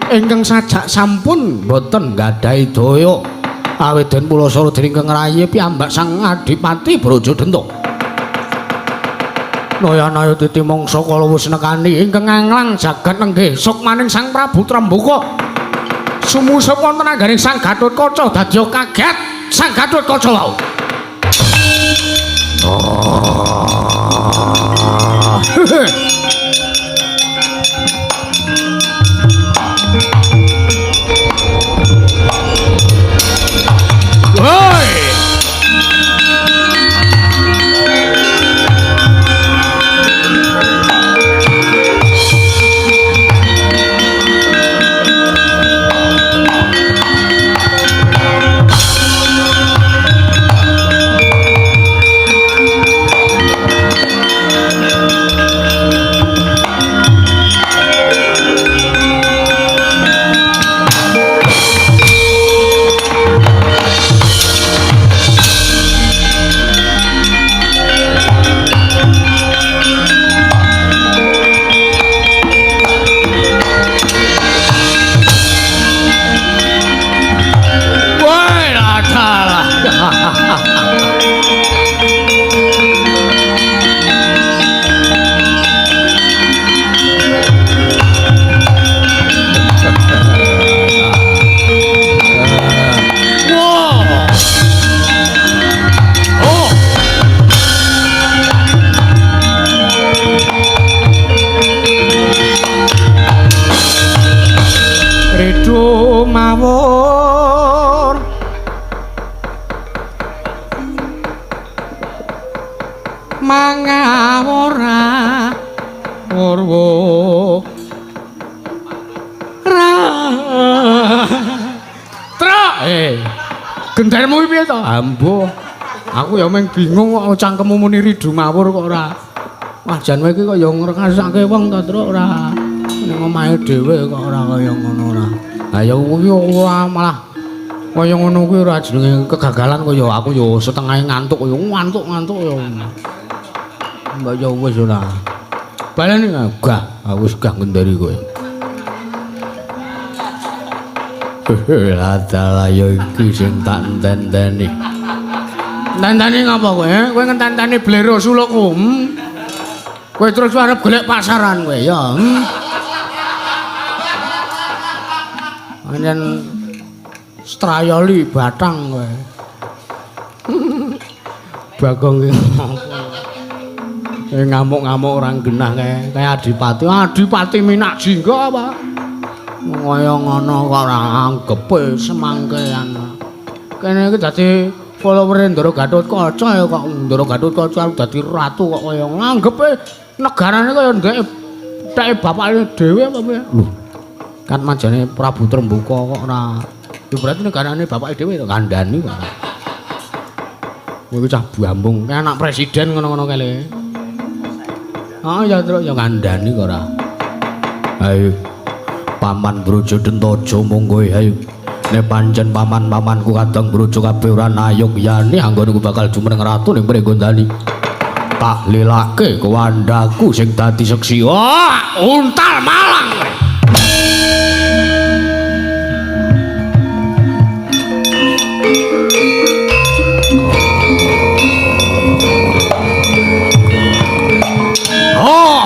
ingkang sajak sampun boten nggadahi daya awit den pulasara dening ingkang ngrayi piyambak Sang Adipati Brajadenta. Naya-naya titi mangsa kala wis nekani ingkang nganglang jagat nenggih sukmaning Sang Prabu Trembaka sumusup wonten angganing Sang Gatotkaca dadi kaget Sang Gatotkaca wau. Hoi! Mawur mangawura wurwo ra Truk gendermu piye to? Ambo aku ya meng bingung kok cangkemmu muni ridu mawur kok ora. Wah jan kowe iki kok ya ngrekasake wong to Truk ora. Ning omahe dhewe kok ora kaya ngono ora. Ha ya kuwi ora malah kaya ngono kuwi ora jenenge kegagalan kaya aku ya setengahe ngantuk ya ngantuk-ngantuk ya. Mbak ya wis ora. Baleni gah, aku wis gah ngendari kowe. Ladalah ya iki sing tak enteni. Tantane ngapa kowe? Kowe ngentantane blero sulukku. Kowe terus arep golek pasaran kowe ya. Pancen strayoli batang kowe. Bagong ki ngamuk-ngamuk orang genah kaya adipati. Adipati Minak Jingga apa? Kaya ngono kok ora anggepe semangkean. Kene iki dadi follower Ndara Gatotkaca ya kok Ndara Gatotkaca dadi ratu kok kaya anggepe negarane kaya ndeke teke bapake dhewe apa piye? Lho. Kan majane Prabu Trembuka kok ora. Ya berarti negarane bapake dhewe to kandhani kok. Kowe cah buambung, kayak anak presiden ngono-ngono kae le. Ah ya terus ya kandhani kok ora. Ayo Paman Brojo Dentaja monggo ayo. Nek pancen paman-pamanku kadang brojo kabeh ora nayog yani anggonku bakal jumeneng ratu ning Pringgondani. Tak lelake kewandhaku sing dadi seksi. Oh, untal malang kowe. Oh.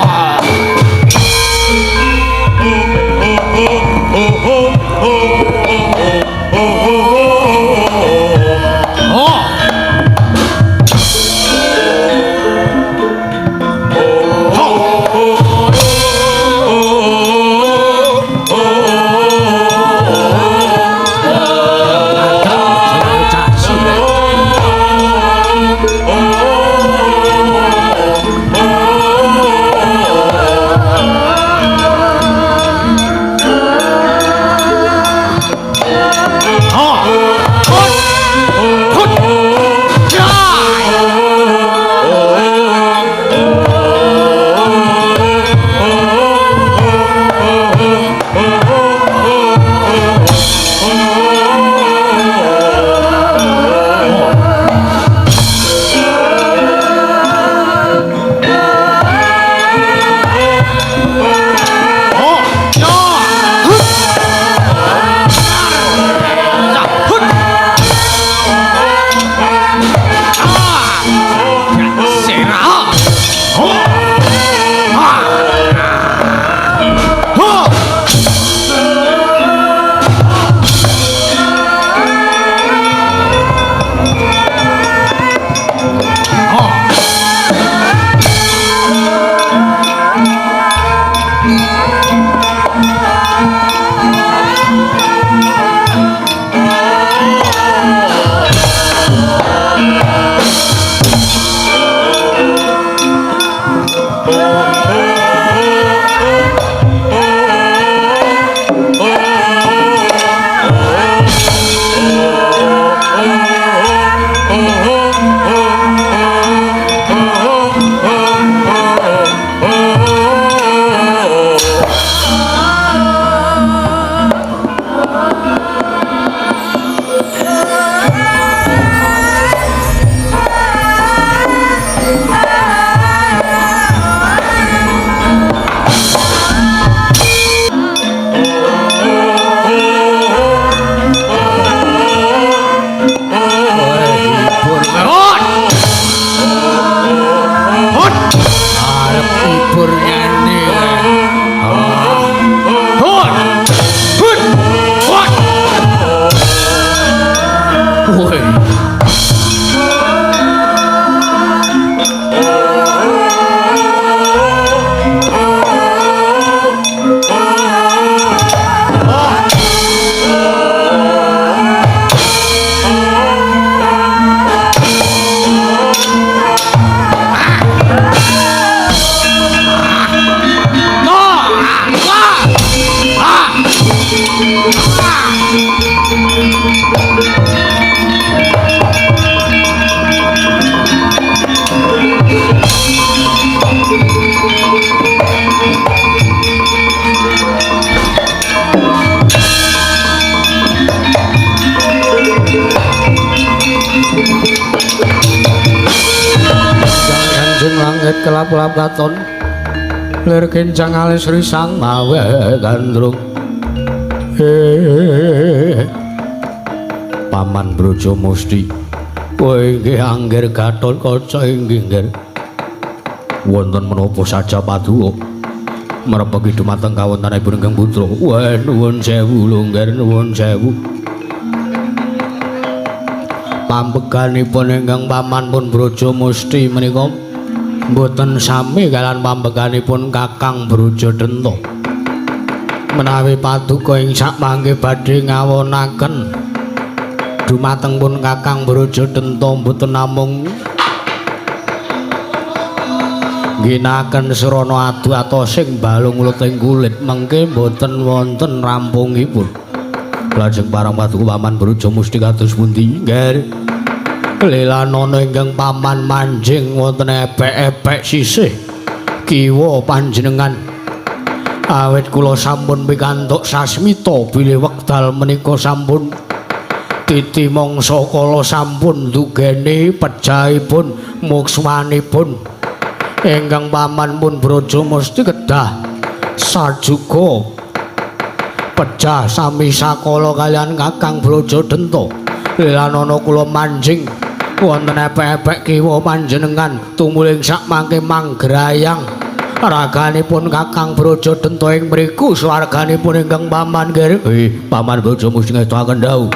Langit kelap-kelap katon lir kencang alis risang mawe gandrung. Paman Brojo Musti Oh inggih Angger Gathotkaca inggih nggih. Wonten menapa saja paduka merepeki dumateng kawontenanipun ingkang putra. Wah nuwun sewu lho nggih, nuwun sewu. Pambeganipun ingkang paman pun Braja Musti menika mboten sami kaliyan pambeganipun Kakang Brajadenta. Menawi paduka ing sakmangke badhe ngawonaken dumateng pun Kakang Brajadenta mboten namung ngginakaken srana adu atosing balung luting kulit mengke mboten wonten rampungipun. Lajeng parang paduka paman Braja Musti kados pundi nggih? Lelanana ingkang paman manjing wonten epek-epek sisih kiwa panjenengan. Awit kula sampun pikantuk sasmita bilih wekdal menika sampun titi mangsa kala sampun ndugeni pejahipun muksmanipun ingkang paman pun Braja Musti kedah sajuga pejah sami sakala kaliyan Kakang Brajadenta. Lelanana kula manjing wonten epek-epek kiwa panjenengan tumuling sakmangke manggrayang raganipun Kakang Brajadenta ing mriku swarganipun ingkang paman nggih. Paman Braja Musti ngestokaken dawuh.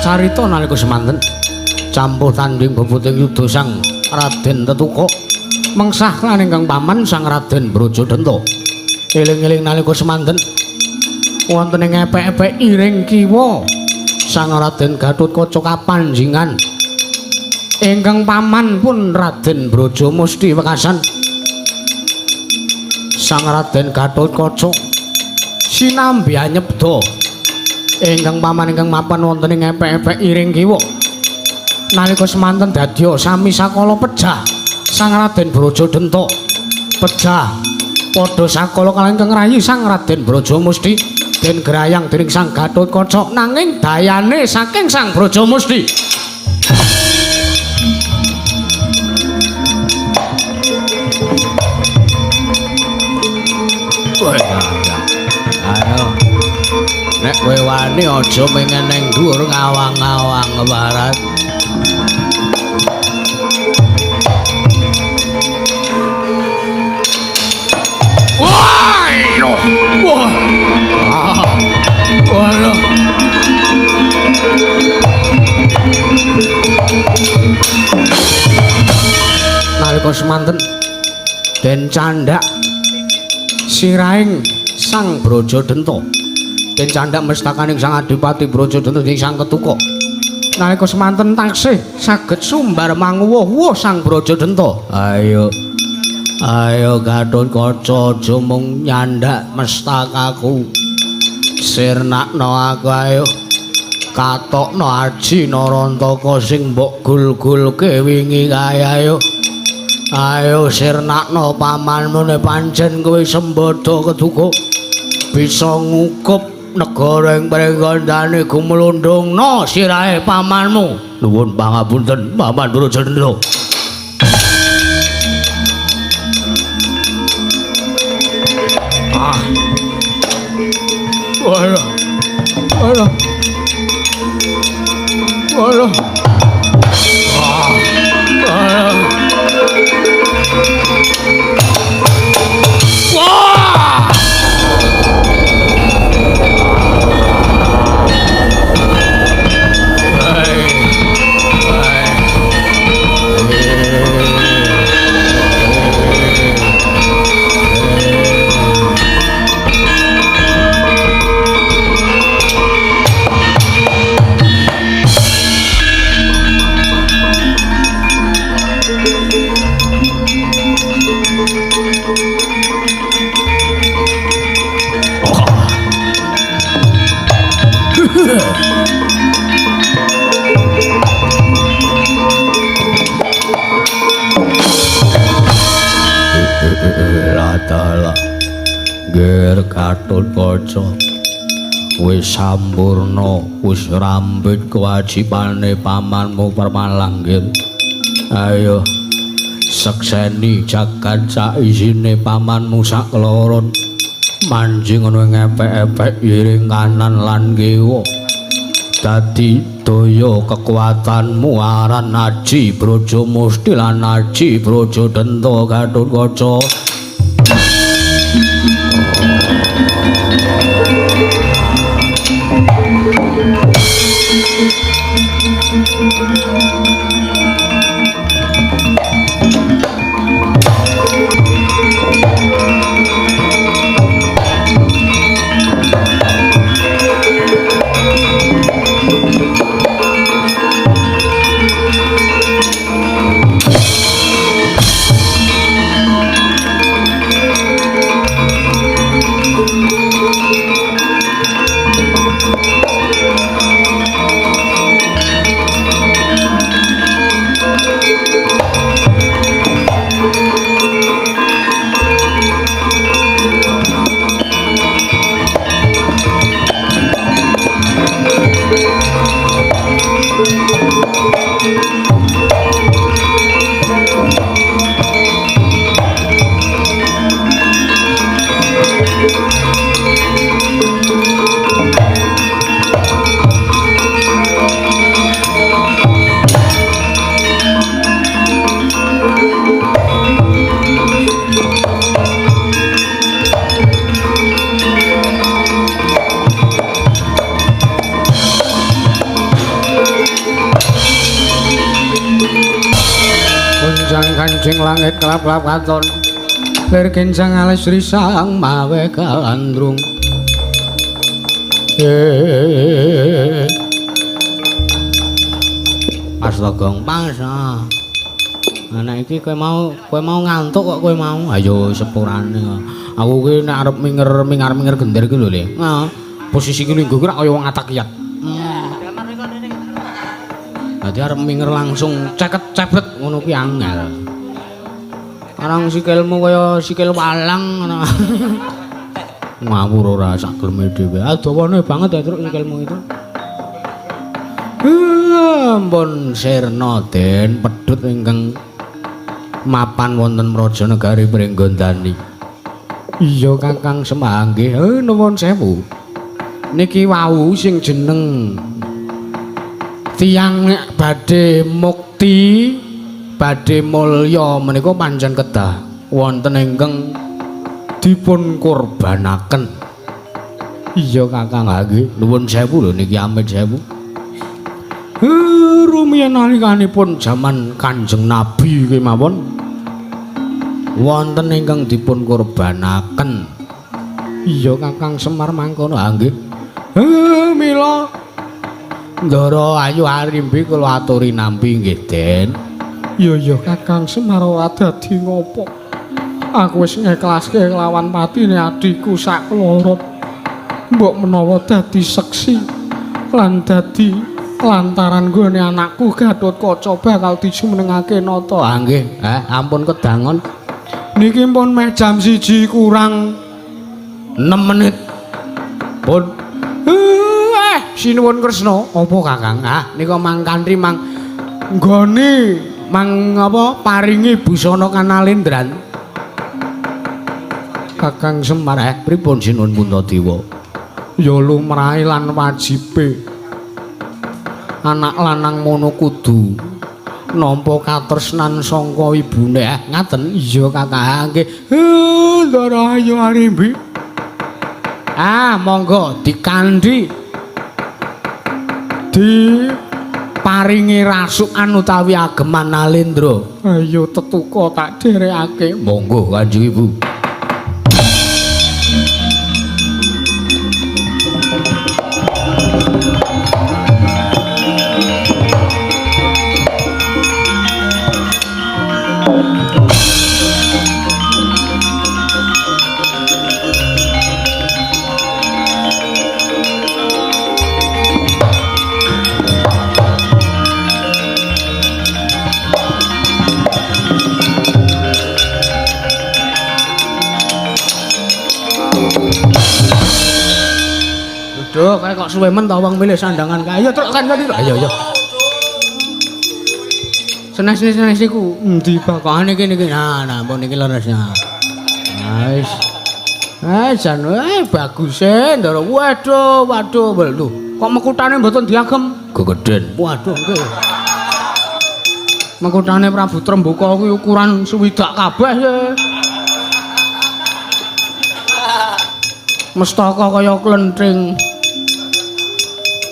Carita nalika semanten campuh tanding bebuting yuda Sang Raden Tetuka mengsah lan ingkang paman Sang Raden Brajadenta. Eling-eling nalika semanten wonten ing epek-epek iring kiwa Sang Raden Gathotkaca kapanjingan ingkang paman pun Raden Braja Musti wekasan Sang Raden Gathotkaca sinambi anyebda ingkang paman ingkang mapan wonten ing epek-epek iring kiwa. Nalika semanten dadya sami sakala pejah Sang Raden Brajadenta pejah padha sakala kaliyan ingkang rayi Sang Raden Braja Musti den grayang dening Sang Gathotkaca nanging dayane saking Sang Braja Musti. Ayo nek kowe wani aja mengeneng dhuwur ngawang-awang kebarat. Wah, wah. Wah. Nalika semanten den candhak sirahing Sang Brajadenta. Den candhak mestakaning Sang Adipati Brajadenta ing Sang Ketuka. Nalika semanten taksih saged sumbar manguwuh-wuh Sang Brajadenta. Ayo. Ayo Gathotkaca aja mung nyandak mestakaku. Sirnakno aku ayo. Katokno aji Narantaka sing mbok gul-gulke wingi kae ayo. Ayo sirnakno pamanmu nek pancen kowe sembada keduka bisa ngukup negara ing pringgondane gumlundungna sirahe pamanmu. Nuwun pangapunten Paman Brajadenta. Ah. Walah. Walah. Walah. Ah. Walah. Wah! Dalah. Ger Gatotkaca wis sampurna, wis rambut kewajibane pamanmu Permalang nggih. Ayo sekseni jagat sak isine pamanmu sak keloron. Manjing ngono ngepek-epek iring kanan lan kiwa. Dadi daya kekuatanmu aran Aji Braja Musti lan Aji Braja Denta Gatotkaca. Kancing langit kelap-kelap katon lir kencang alis risang mawe kalandrung. Pas Togong pas. Anak iki kowe mau ngantuk kok kowe mau. Ayo sepurane. Aku ki nek arep minger mingar-mingar gender ki lho Le. Nah, posisi ki lungguh ki rak kaya wong atakiyat. Dadi arep minger langsung ceket cebet ngono ki angel. Arang sikilmu kaya sikil walang ngono. Ngawur ora sak geleme dhewe. Ah dawane banget ya truk sikilmu itu. Ampun sirna Den pedhut ingkang mapan wonten Praja Negari Pringgondani. Iya Kakang Semah nggih. Nuwun sewu. Niki wau sing jeneng tiyang nek badhe mukti badhe mulya menika pancen kedah wonten ingkang dipun kurbanaken. Iya Kakang nggih, nuwun sewu lho niki amit sewu. Rumiyin nalikanipun jaman Kanjeng Nabi kemawon wonten ingkang dipun kurbanaken. Iya Kakang Semar mangkono nggih. Mila Ndara Ayu Arimbi kula aturi nampi nggih Den. Iya iya Kakang Semar ora dadi ngopo. Aku wis ngeklaske kelawan patine adhiku sak keloro. Mbok menawa dadi seksi lan dadi lantaran nggone anakku Gatotkaca bakal dijumenengake nata. Ah nggih, ampun kedangon. Niki pun meh jam 1 kurang 6 menit. Pun sinuwun Kresna, apa Kakang? Ah nika mang kanthi mang nggone mang apa paringi busana kanalendran. Kakang Semar pripun sinuwun Puntadewa? Ya lumrahe lan wajibe anak lanang ngono kudu nampa katresnan sangka ibune. Ngaten? Iya Kakang nggih. Ndara Ayu Arimbi. Ah monggo dikandhi diparingi rasukan utawi ageman Nalendra. Ayo tetuka tak dherekake. Monggo Kanjeng Ibu. Suwe men ta wong milih sandangan kae. Ayo truk kan tadi. Ayo ayo. Senes-senes iku. Endi Bagong? Kok niki niki. Nah, nah pun niki leres nah. Wis. Eh jan bagus e Ndara. Waduh, waduh, lho. Kok mekutane mboten diagem? Gegeden. Waduh nggih. Mekutane Prabu Trembuka kuwi ukuran swidak kabeh e. Mestaka kaya klenthing.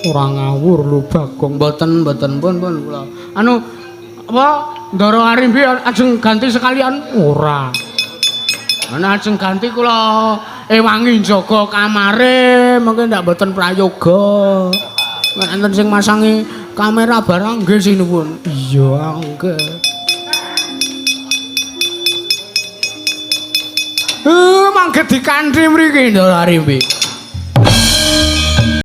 Ora ngawur lho Bagong. Mboten, mboten pun pun kula. Anu apa Ndara Arimbi ajeng ganti sekalian? Ora. Ana ajeng ganti kula ewangi njaga kamare, mungkin ndak mboten prayoga. Nek enten sing masangi kamera barang nggih sinuwun. Iya, nggih. Mangke dikanthi mriki Ndara Arimbi.